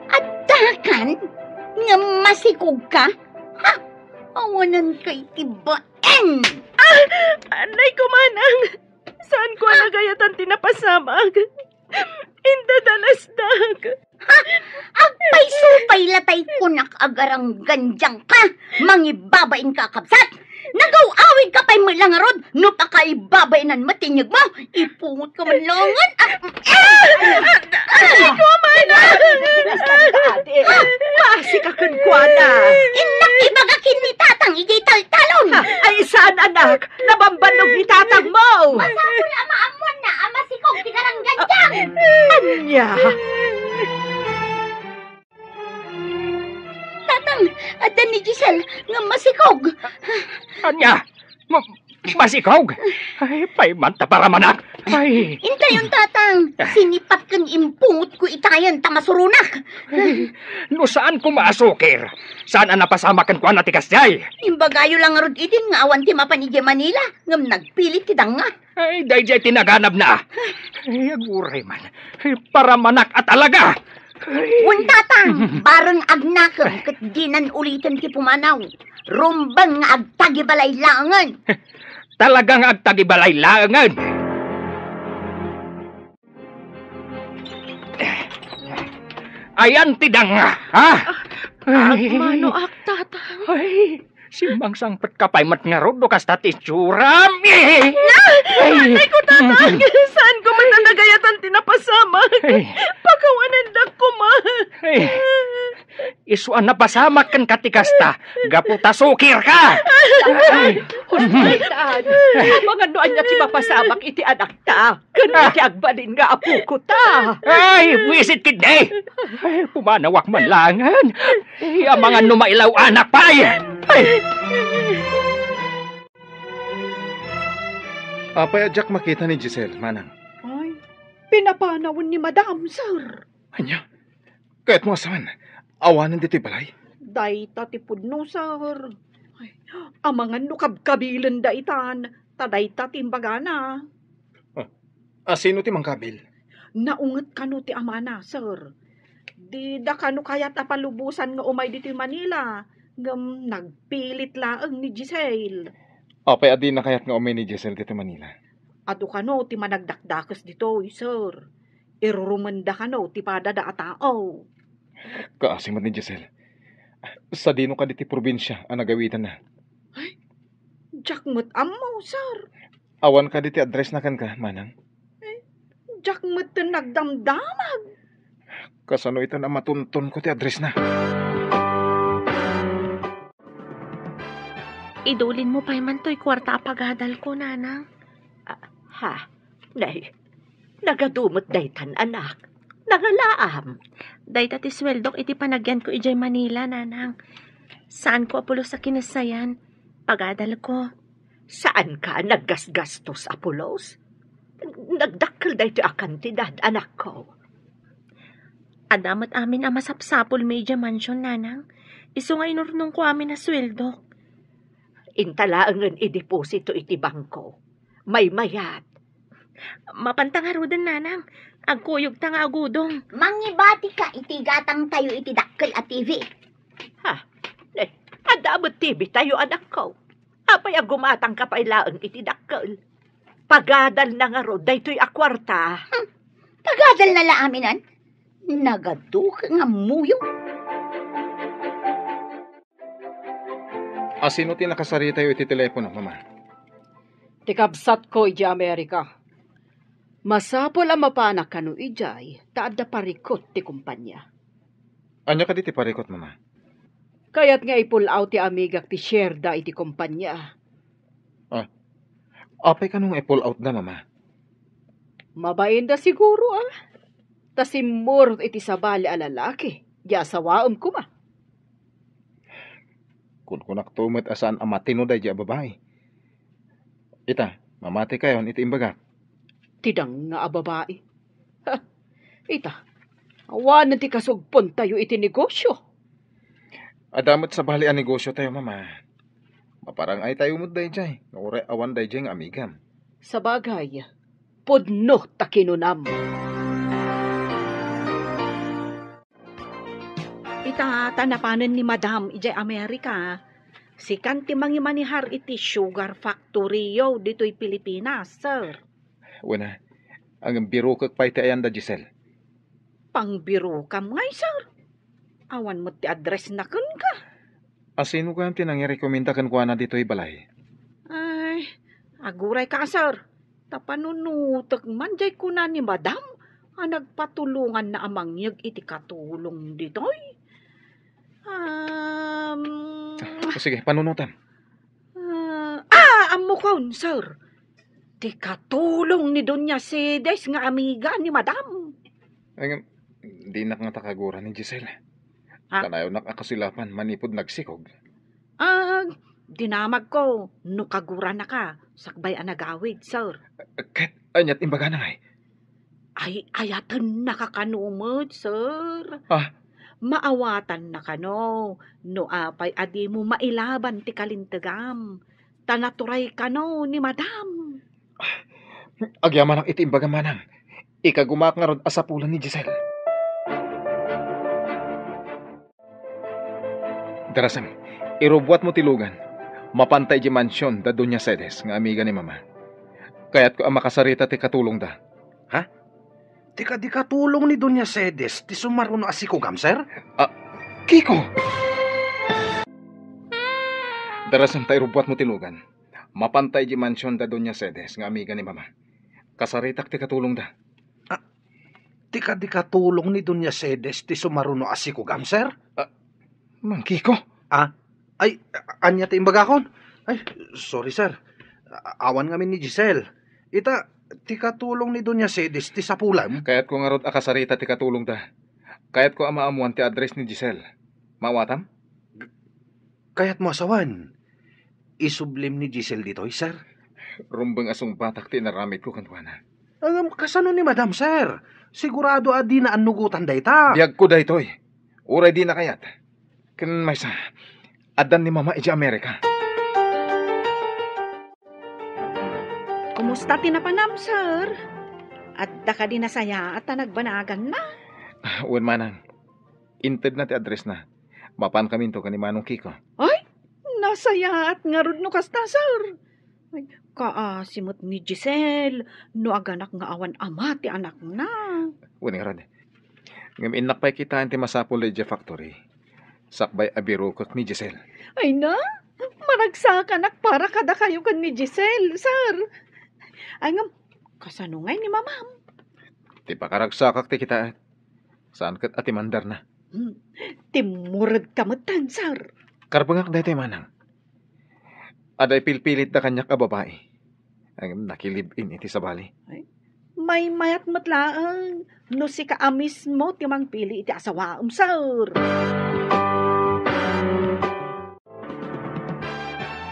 Addakan nga masikog ka? Ha? Awanan kay ti baen. Ah! Anay ko, manang. Saanko a nagayatan ti napasamak. Indadanesdak. Ha? Agpaysupay la tay kunak a garanggandiang ka. Mangibabain ka, kabsat. Nagaw-awid ka pay met la ngarud, no pakaibabainan met ti inyeg mo. Ipungot ka man langen. Ah, ah, ah, ah, ko man. Basi ka kenkuana. Innak ibaga ken ni tatang idiay taltalon. Ah, ay, saan, anak? Nabambannog ni tatang mo. Masapul a maammuanna a masikog ti garanggandiang. Ania? Tatang, adda ni Giselle nga masikog. Ania? Ma-, masikog? Ay, paymanta paramanak. Ay. Intayon, tatang. Sinipat ken impungot ko itayen ta masuronak. Ay, no saan ko maasukir, saan a napasamak kenkuana ti kasdiay? Imbagayo la ngarud idin nga awan ti mapan idiay Manila, ngem nagpilit ti danga. Ay, daydiay ti naganabna. Ay, aguray man. Ay, paramanak a talaga. Ay. Wen, tatang, bareng agnakem ket dinan uliten ti pumanaw. Rumbeng nga agtagibalay laengen. Talaga nga agtagibalay laengen. Ayan ti danga, ha? Ay. Agmanoak, tatang. Ay. Simmangsangpet ka pay met ngarud no kasta ti itsuram. Eh! Na! Ay! Ay, ko, tatang! Saanko met a nagayatan ti napasamak. Ay! Pakawanendak koma. Ay! Isu a napasamak kenka ti kasta, gapu ta sukir ka. Ay! Husay, daan. Amangan no ania ti mapasamak iti anakta. Ken iti agbalin nga apokota. Ay, buisit ketdi! Ay, pumanawak man laengen. Ay, amangan no mailaw-anak pay. Ay! Apay a diak makita ni Giselle, manang? Ay, pinapanawen ni Madam, sir. Ania? Kayatmo a sawen, awanen ditoy balay? Dayta ti pudno, sir. Ay, amangan no kabkabilenda itan, ta dayta ti imbagana. Ah, asino ti mangkabil? Naunget kano ti amana, sir. Dida kano kayat a palubosan nga umay ditoy Manila, ngem nagpilit laeng ni Giselle. Apay a dina kayat nga umay ni Giselle ditoy Manila? Adu kano ti managdakdakes ditoy, sir. Irurumenda kano ti padada a tao. Kaasi met ni Giselle. Sadino kadi ti probinsia a nagawidanna? Ay, diak met ammo, sir. Awan kadi ti addressna kenka, manang? Ay, diak metten nagdamdamag. Kasano itan a matuntonko ti addressna? Idulinmo pay man toy kuarta a pagadalko, nanang. Ah, ha? Nay, nagadu met daytan, anak. Nangalaam. Dayta ti sueldok iti panagyanko idiay Manila, nanang. Saanko a pulos a kinassayan. Pagadalko. Saanka a naggasgastos a pulos? Nagdakkel daytoy a kantidad, anakko. Adda met amin a masapsapulmi idiay mansion, nanang. Isu nga inurnongko amin a sueldok. Inta laengen ideposito iti bangko. Maymayat. Mapanta ngaruden, nanang. Agkuyogta nga agudong. Mangibatika iti gatangtayo iti dakkel a T V. Ha? Eh, adda met T V tayo, anakko. Apay a gumatangka pay laeng iti dakkel? Pagadalna ngarud daytoy a kuarta. Hmm. Pagadalna la aminan? Nagadu nga ammoyo. Asino ti nakasaritayo iti telepono, Mama? Ti kabsatko idiay Amerika. Masapul a mapanak kano idiay ta adda parikut ti kompania. Ania kadi ti parikut, Mama? Kayat nga i-pull out ti amigak ti share da iti kompania. Ah, apay kano nga i-pull out da, Mama? Mabainda siguro, ah. Ta simmurot iti sabali a lalaki, di asawaem koma. Kunkunakto met a saan a matino daydiay a babai. Ita, mamatikayon iti imbagak. Ti danga a babai. Ha, ita, awanen ti kasugpontayo iti negosio. Adda met sabali a negosiotayo, Mama. Maparang-aytayo met daydiay, no uray awan daydiay nga amigam. Sabagay, pudno ta kinunam. Ita, ta napanen ni Madam idiay Amerika, sikan ti mangimanihar iti sugar factory-yo ditoy Pilipinas, sir. Wen a, ngem birokek pay ti ayan da Giselle. Pangbirokam ngay, sir. Awan met ti address-na kenka. A sino gayam ti nangirekomenda kenkuana ditoy balay? Ay, aguray ka, sir. Ta panunotek man jay kuna ni Madam a nagpatulonganna a mangyeg iti katulong ditoy. Um, O, sige, panunotam. Ah, ah, ammokon, sir. Ti katulong ni Doña Cedes nga amiga ni Madam. Ay, ngem, dinak ngata kagura ni Giselle. Ha? Kanayonnak a kasilapan manipud nagsikog. Ah, dinamagko no kaguranaka sakbay a nagawid, sir. Ket aniat imbagana ngay? Ay, ayatennaka kano met, sir. Ah. Maawatannaka no, no apay a dimo mailaban ti kalintegam. Ta naturay kano ni Madam. Agyamanak iti imbagam, manang. Ikagumaak ngarud a sapulan ni Giselle. Darasem, irubuatmo ti lugan. Mapanta idiay mansion da Doña Cedes nga amiga ni Mama. Kayatko a makasarita ti katulongda. Ha? Ti kadi katulong ni Doña Cedes ti sumaruno a sikogam, sir? Ah, Kiko! Darasem ta irubuatmo ti lugan. Mapanta idiay mansion da Doña Cedes nga amiga ni Mama. Kasaritak ti katulongda. Ah, ti kadi katulong ni Doña Cedes ti sumaruno a sikogam, sir? Ah, Mang Kiko? Ah, ay, a-, ania ti imbagakon? Ay, sorry, sir. A-, awan ngamin ni Giselle. Ita, ti katulong ni Doña Cedes ti sapulam. Kayatko ngarud a kasarita ti katulongda. Kayatko a maammuan ti address ni Giselle. Maawatam? Kayatmo a sawen, isublim ni Giselle ditoy, sir? Rumbeng a sungbatak ti inaramidko kenkuana. Ngem kasano ni Madam, sir? Sigurado a dina annugotan dayta. Biagko daytoy. Uray dina kayat. Ken maysa, addan ni Mama idiay Amerika. Kumusta ti napanam, sir? Adda kadi nasayaat a nagbanaganna? Ah, wen, manang. Intedna ti addressna. Mapankaminto ken ni Manong Kiko. Ay, nasayaat ngarud no kasta, sir. Ay, kaasi met ni Giselle no aganak nga awan ama ti anakna. Wen ngarud. Ngem innak pay kitaen ti masapul idiay factory. Sakbay a birokek ni Giselle. Ay na, maragsakanak para kadakayo ken ni Giselle, sir. Ay ngem, kasano ngay ni Mamam? Ti pakaragsakak ti kitaen. Saan ket a ti mandarna? Hmm. Timmuredka metten, sir. Karbengak daytoy, manang. Adda ipilpilitda kaniak a babai. Ay, nakilib-in iti sabali. Ay, maymayat met laeng no sika a mismo ti mangpili iti asawaem, sir.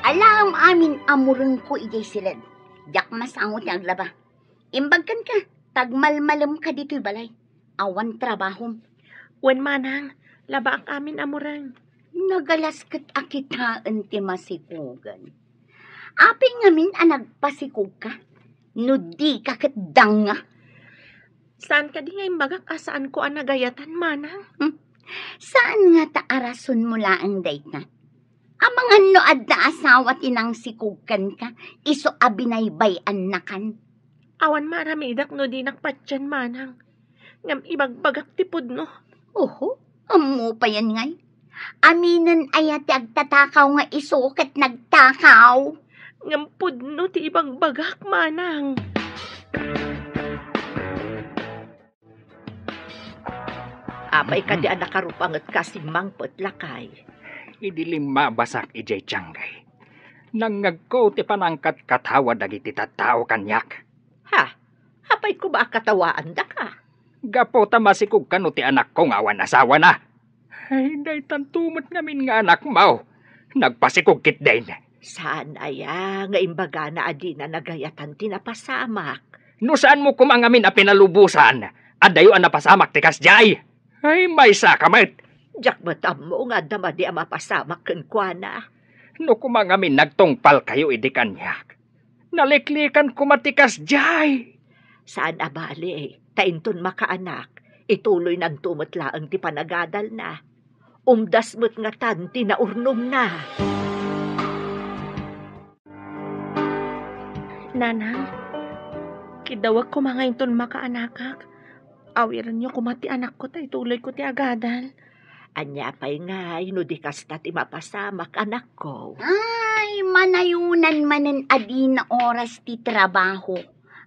Alaem amin a murengko idiay siled. Diak masango ti aglaba. Imbag kenka, ta agmalmalemka ditoy balay. Awan trabahom. Wen manang, labaak amin a mureng. Nagalas ket a kitaen ti masikogen. Apay ngamin a nagpasikogka? No dika ket danga. Saan kadi nga imbagak a saanko a nagayatan, manang? Hmm. Saan ngata a rasonmo laeng dayta? Amangan no adda asawa ti nangsikog kenka, isu a binaybay-annakan. Awan maaramidak no dinak patien, manang. Ngem ibagbagak ti pudno. Oho, ammo payen ngay. Aminen aya ti agtatakaw nga isu ket nagtakaw? Ngem pudno ti ibagbagak, manang. Apay kadi a nakarupangetka a simmangpet, lakay? Idi limmabasak idiay tiangay, nangngegko ti panangkatkatawa dagiti tattao kaniak. Ha? Apay koma a katawaandaka? Gapu ta masikog kano ti anakko nga awan asawana. Ay, daytanto met ngamin nga anakmo. Nagpasikog ketdin. Saan aya nga imbagana a dina nagayatan ti napasamak? No saanmo koma ngamin a pinalubosan, adayo a napasamak ti kasdiay. Ay, maysaka met. Diak met ammo nga adda madi a mapasamak kenkuana. No koma ngamin nagtungpalkayo idi kaniak, naliklikan koma ti kasdiay. Saan a bale, ta inton makaanak, ituloynanto met laeng ti panagadalna. Umdas met ngatan ti naurnongna. Nanang, kiddawek koma nga inton makaanakak, awirenyo koma ti anakko ta ituloyko ti agadal. Ania pay ngay no di kasta ti mapasamak, anakko? Ay, manayonan manen a dina oras ti trabaho.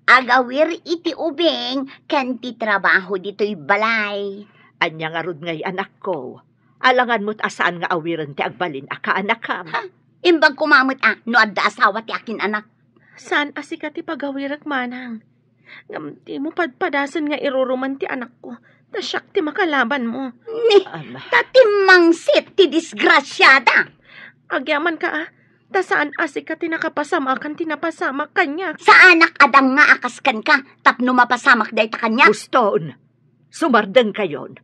Agawir iti ubing ken ti trabaho ditoy balay. Ania ngarud ngay, anakko? Alangan met a saan nga awiren ti agbalin a kaanakam. Ha? Imbag koma met a no adda asawa ti akin-anak. Saan a sika ti pagawirek, manang. Ngem dimo padpadasen nga iruruman ti anakko, ta siak ti makalabanmo. Ni, Ama. Ta timmangsit ti disgrasiada. Agyamanka a, ta saan a sika ti nakapasamakan ti napasamak kaniak. Saanak a danga a kas kenka tapno mapasamak dayta kaniak. Uston, sumardengkayon.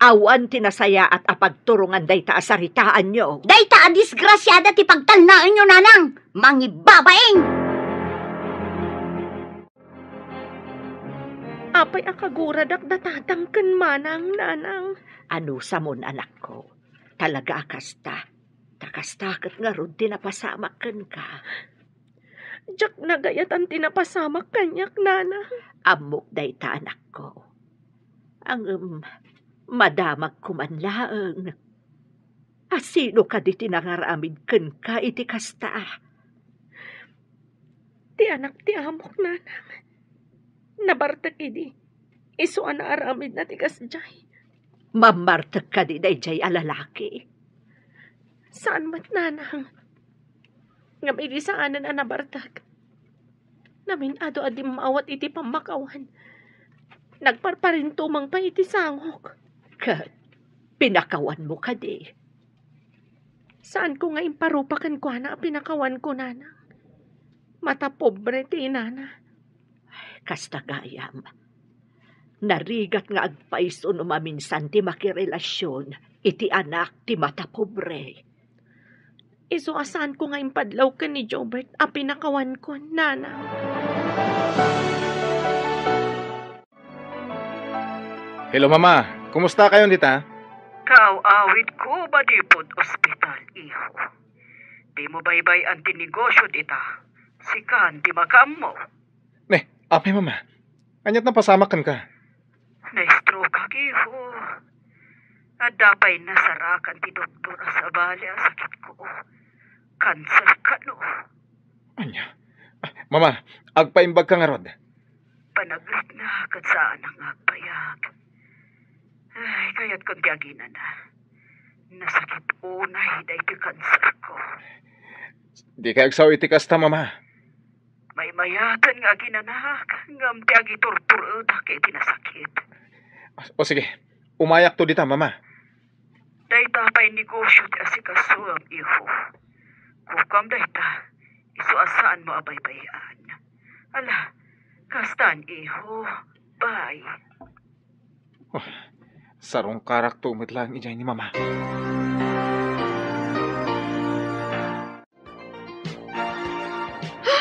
Awan ti nasayaat a pagturongan dayta a saritaanyo. Dayta a disgrasiada ti pagtalnaenyo, nanang. Mangibabain! Apay a kaguradak da tatang ken manang, nanang? Anusamon, anakko. Talaga a kasta. Ta kasta ket ngarud ti napasamak kenka. Diak nagayatan ti napasamak kaniak, nanang. Ammok dayta, anakko. Ngem, madamagko man laeng. A sino kadi ti nangaramid kenka iti kasta? Ti anak ti amok, nanang. Nabartek idi. Isu a naaramidna ti kasdiay. Mammartek kadi daydiay a lalaki? Saan met, nanang. Ngem idi saanen a nabartek, namin-ado a dimmawat iti pammakawan. Nagparparintumeng pay iti sangok. Ket pinakawanmo kadi? Saanko nga imparupa kenkuana a pinakawanko, nanang. Matapobre ti inana. Kasta gayam. Narigat nga agpayso no maminsan ti makirelasion iti anak ti matapobre. Isu a saanko nga impadlaw ken ni Jobert a pinakawanko, nanang. Hello, Mama. Kumusta kayon dita? Kaaw-awidko manipud ospital, iho. Dimo baybay-an ti negosio dita. Sikan ti makaammo. Ne, apay, Mama? Aniat napasamak kenka? Na-stroke-ak, iho. Adda pay nasarakan ti doktor a sabali a sakitko. Kanser kano. Ania? Ah, Mama, agpaimbagka ngarud. Panagritna ket saanak nga agpayag. Ay, kayatkon ti aginana. Nasakit unay daytoy kanserko. Dikay agsao iti kasta, Mama. Maymayaten nga aginanak, ngem ti agiturturedak iti nasakit. O, sige, umayakto dita, Mama. Dayta pay negosio ti asikasoem, iho. Kukam dayta, isu a saanmo a baybay-an. Ala, kastan, iho. Bye. Oh, sarungkarakto met laeng idiay ni Mama. Ha?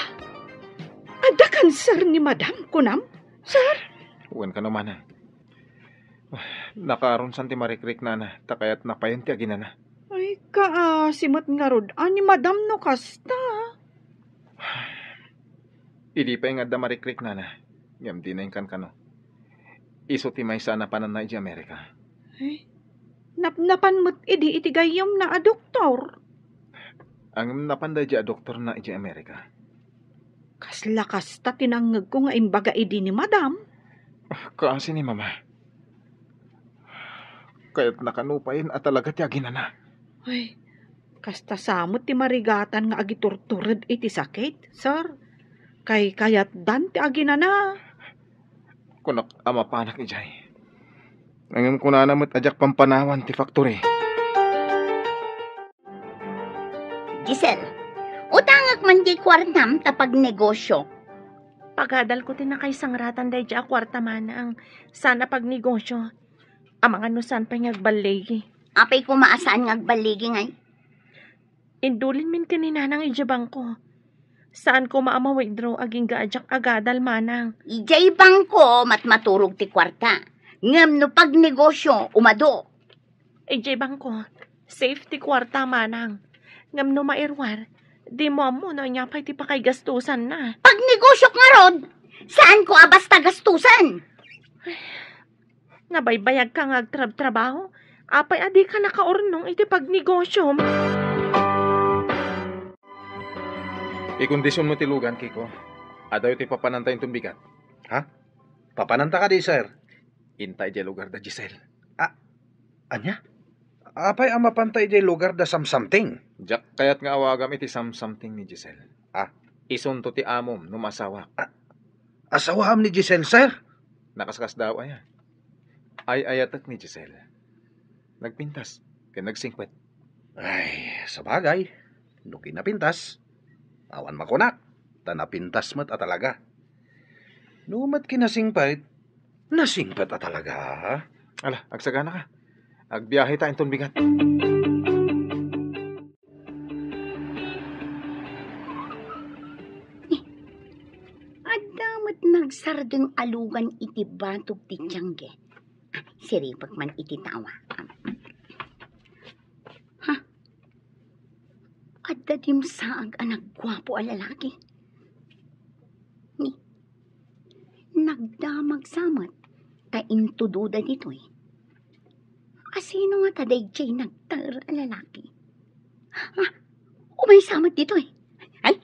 Adda kanser ni Madam, kunam, sir? Wen kano, Manang. Nakaarunsan ti marikriknana, ta kayatna payen ti aginana. Ay, kaasi met ngarud a ni Madam no kasta. Idi pay nga adda marikriknana, ngem dina inkankano. Isu ti maysa a napananna idiay Amerika. Ay, napnapan met idi iti gayyemna a doktor. Ngem napan daydiay a doktorna idiay Amerika. Kasla kasta ti nangngegko nga imbaga idi ni Madam. Ah, kaasi ni Mama. Kayatna kano payen a talaga ti aginana. Ay, kasta sa met ti marigatan nga agiturtured iti sakit, sir. Kaykayatdan ti aginana. Kunak a mapanak idiay. Ngem kunana met a diak pampanawan ti factory. Giselle, utangek man diay kuartam ta pagnegosio. Pagadalko ti nakaisangratan daydiay a kuarta, manang. Saan a pagnegosio. Amangan no saan pay nga agballigi. Apay koma a saan nga agballigi, ngay? Indulinmin ken ni nanang idiay bangko. Saan koma a ma-withdraw agingga a diak agadal, manang. Idiay bangko, matmaturog ti kuarta. Ngem no pagnegosio, umadu. Idiay bangko, safe ti kuarta, manang. Ngem no mairuar, dimo ammo no ania pay ti pakaigastusanna. Pagnegosiok ngarud, saanko a basta gastusan. Nabaybayagka nga agtrabtrabaho, apay a dika nakaurnong iti pagnegosiom? Ikondisionmo ti lugan, Kiko. Adayo ti papananta inton bigat. Ha? Papananta kadi, sir? Inta idiay lugar da Giselle. A-, ania? Apay a mapanta idiay lugar da Samsamting? Diak kayat nga awagam iti Samsamting ni Giselle. A? Isunto ti amom no maasawak. A, asawaam ni Giselle, sir? Nakaskasdaaw aya. Ay-ayatek ni Giselle. Nagpintas ken nagsingpet. Ay, sabagay, no kinapintas, awan makunak, ta napintas met a talaga. No met kinasingpet, nasingpet a talaga. Ala, agsagana ka. Agbiahe ta inton bigat. Adda met nagsardeng a lugan iti batog ti tiangge. Siripek man iti tawa. Ha? Adda dimsaag a nagguapo a lalaki. Ni, nagdamag sa met ta intudoda ditoy. Asino ngata daydiay nagtaer a lalaki? Ah, umaysa met ditoy. Ay,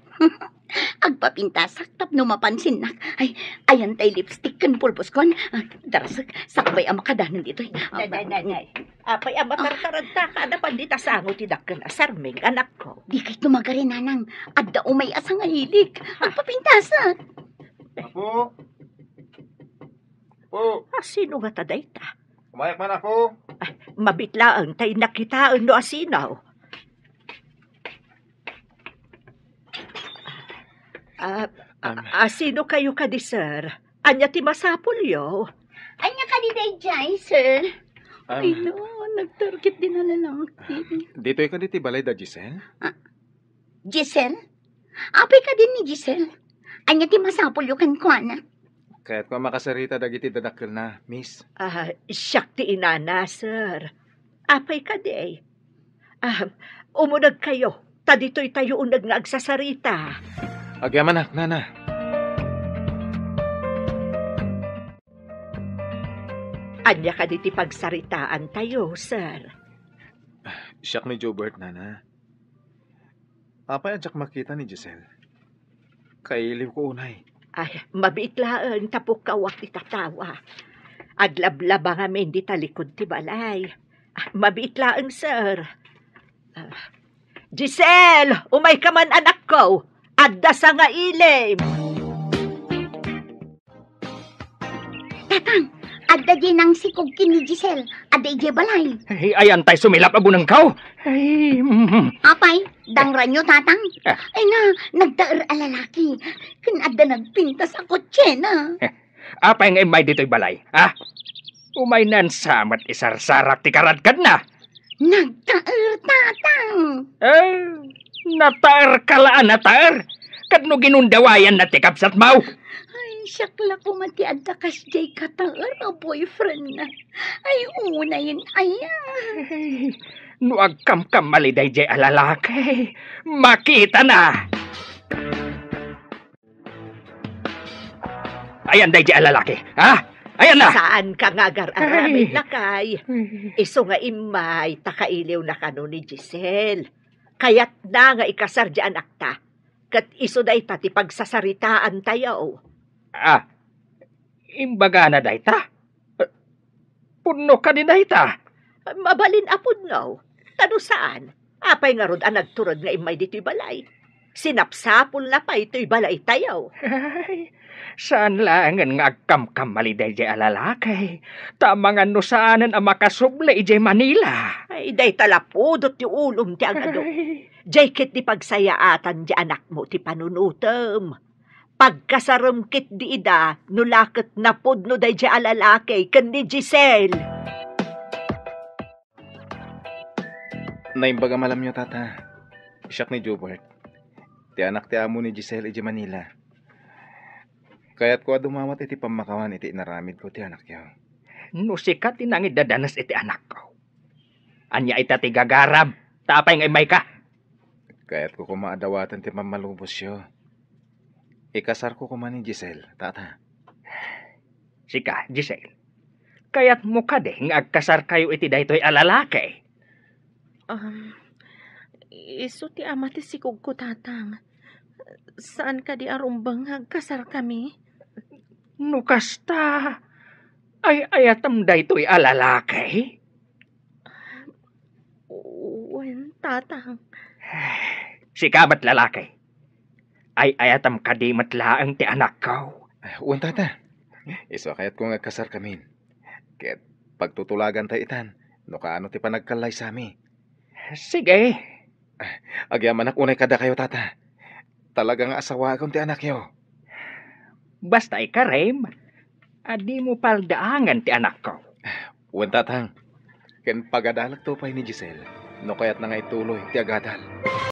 agpapintasak tapno mapansinnak. Ay, ayan tay lipstick ken pulboskon. Ah, darasek, sakbay a makadanon ditoy. Day, day, day, day. Apay a matartaradta ka, adda pay dita sango ti dakkel a sarming, anakko. Dikay tumagari, nanang. Adda umay a sangailik. Agpapintasak. Apo. Apo. Ah, sino ngata dayta? Umayak man, Apo. Ay, mabiit laeng tay nakitaen no asino. Ah, a-, Am. Asino kayo kadi, sir? Ania ti masapulyo? Ania kadi daydiay, sir? Am. Ay, no, nagtarget din a lalaki. Ditoy kadi ti balay da Giselle? Ah, Giselle? Apay kadi ni Giselle? Ania ti masapulyo kenkuana? Kayatko a makasarita dagiti dadakkelna, miss. Ah, siak ti inana, sir. Apay kadi? Ah, umuneg kayo, ta ditoy tayo uneg nga agsasarita. Agyamanak, nana. Ania kadi ti pagsaritaan tayo, sir? Siak ni Jobert, nana. Apay a diak makita ni Giselle? Kailiwko unay. Ay, mabiit laeng ta pukkawak ti tatawa. Aglablaba ngamin dita likud ti balay. Ah, mabiit laeng, sir. Ah, Giselle, umayka man, anakko. Adda sangailim. Tatang, adda diay nangsikog ken ni Giselle. Adda idiay balay. Ay, ayan tay sumilap a bunengkaw. Ay, mm. Apay, dangranyo, Tatang? Ah. Ay na, nagtaer a lalaki. Ken adda nagpintas a kotsena. Eh, apay nga immay ditoy balay, ha? Umaynan sa met isarsarak ti karadkadna. Nagtaer, Tatang. Eh, nataerka la a nataer. Ket no ginundawayanna ti kabsatmo. Ay, siak la koma ti adda kasdiay kataer a boyfriendna. Ay, unayen aya. Ay, no agkamkamali daydiay a lalaki, makitana. Ayan daydiay a lalaki, ha? Ayan na! Saanka nga agar-aramid, lakay? Ay. Isu nga immay, ta kailiwna kano ni Giselle. Kayatna nga ikasar diay anakta. Ket isu dayta ti pagsasaritaantayo. Ah, imbagana dayta? Pudno kadi dayta? Mabalin a pudno. Ta no saan, apay ngarud a nagturod nga immay ditoy balay? Sinapsapulna pay toy balaytayo. Ay, saan laengen nga agkamkamali daydiay a lalaki. Ta amangan no saanen a makasubli idiay Manila. Ay, dayta la pudot ti ulom ti agadu. Ay. Jay ket di pagsayaatan di anakmo ti panunutem. Pagkasarem ket di ida no la ket napudno dayjay a lalaki ken ni Giselle. Naimbag a malamyo, Tata. Siak ni Jubert. Ti anak ti amo ni Giselle iti Manila. Kayatko a dumawat iti pammakawan iti inaramidko ti anakyo. No sika ti nangiddadanes iti anakko, ania ita ti gagaram? Ta apay nga immayka? Kayatko koma a dawaten ti pammalubosyo. Ikasarko koma ni Giselle, Tata. Sika, Giselle, kayatmo kadi nga agkasarkayo iti daytoy a lalaki? Um, isu ti ama ti sikogko, Tatang. Saan kadi a rumbeng nga agkasarkami? No kasta, ay-ayatem daytoy a lalaki? Wen, Tatang. Sika met lalaki. Ay-ayatem kadi met laeng ti anakko? Wen, Tata. Isu a kayatko nga agkasarkamin. Ket pagtutulagantayo itan no kaano ti panagkallaysami. Sige. Agyamanak unay kadakayo, Tata. Talaga nga asawaakon ti anakyo. Basta ikarem, a dimo paldaangen ti anakko. Wen, Tatang. Ken pagadalekto pay ni Giselle no kayatna nga ituloy ti agadal.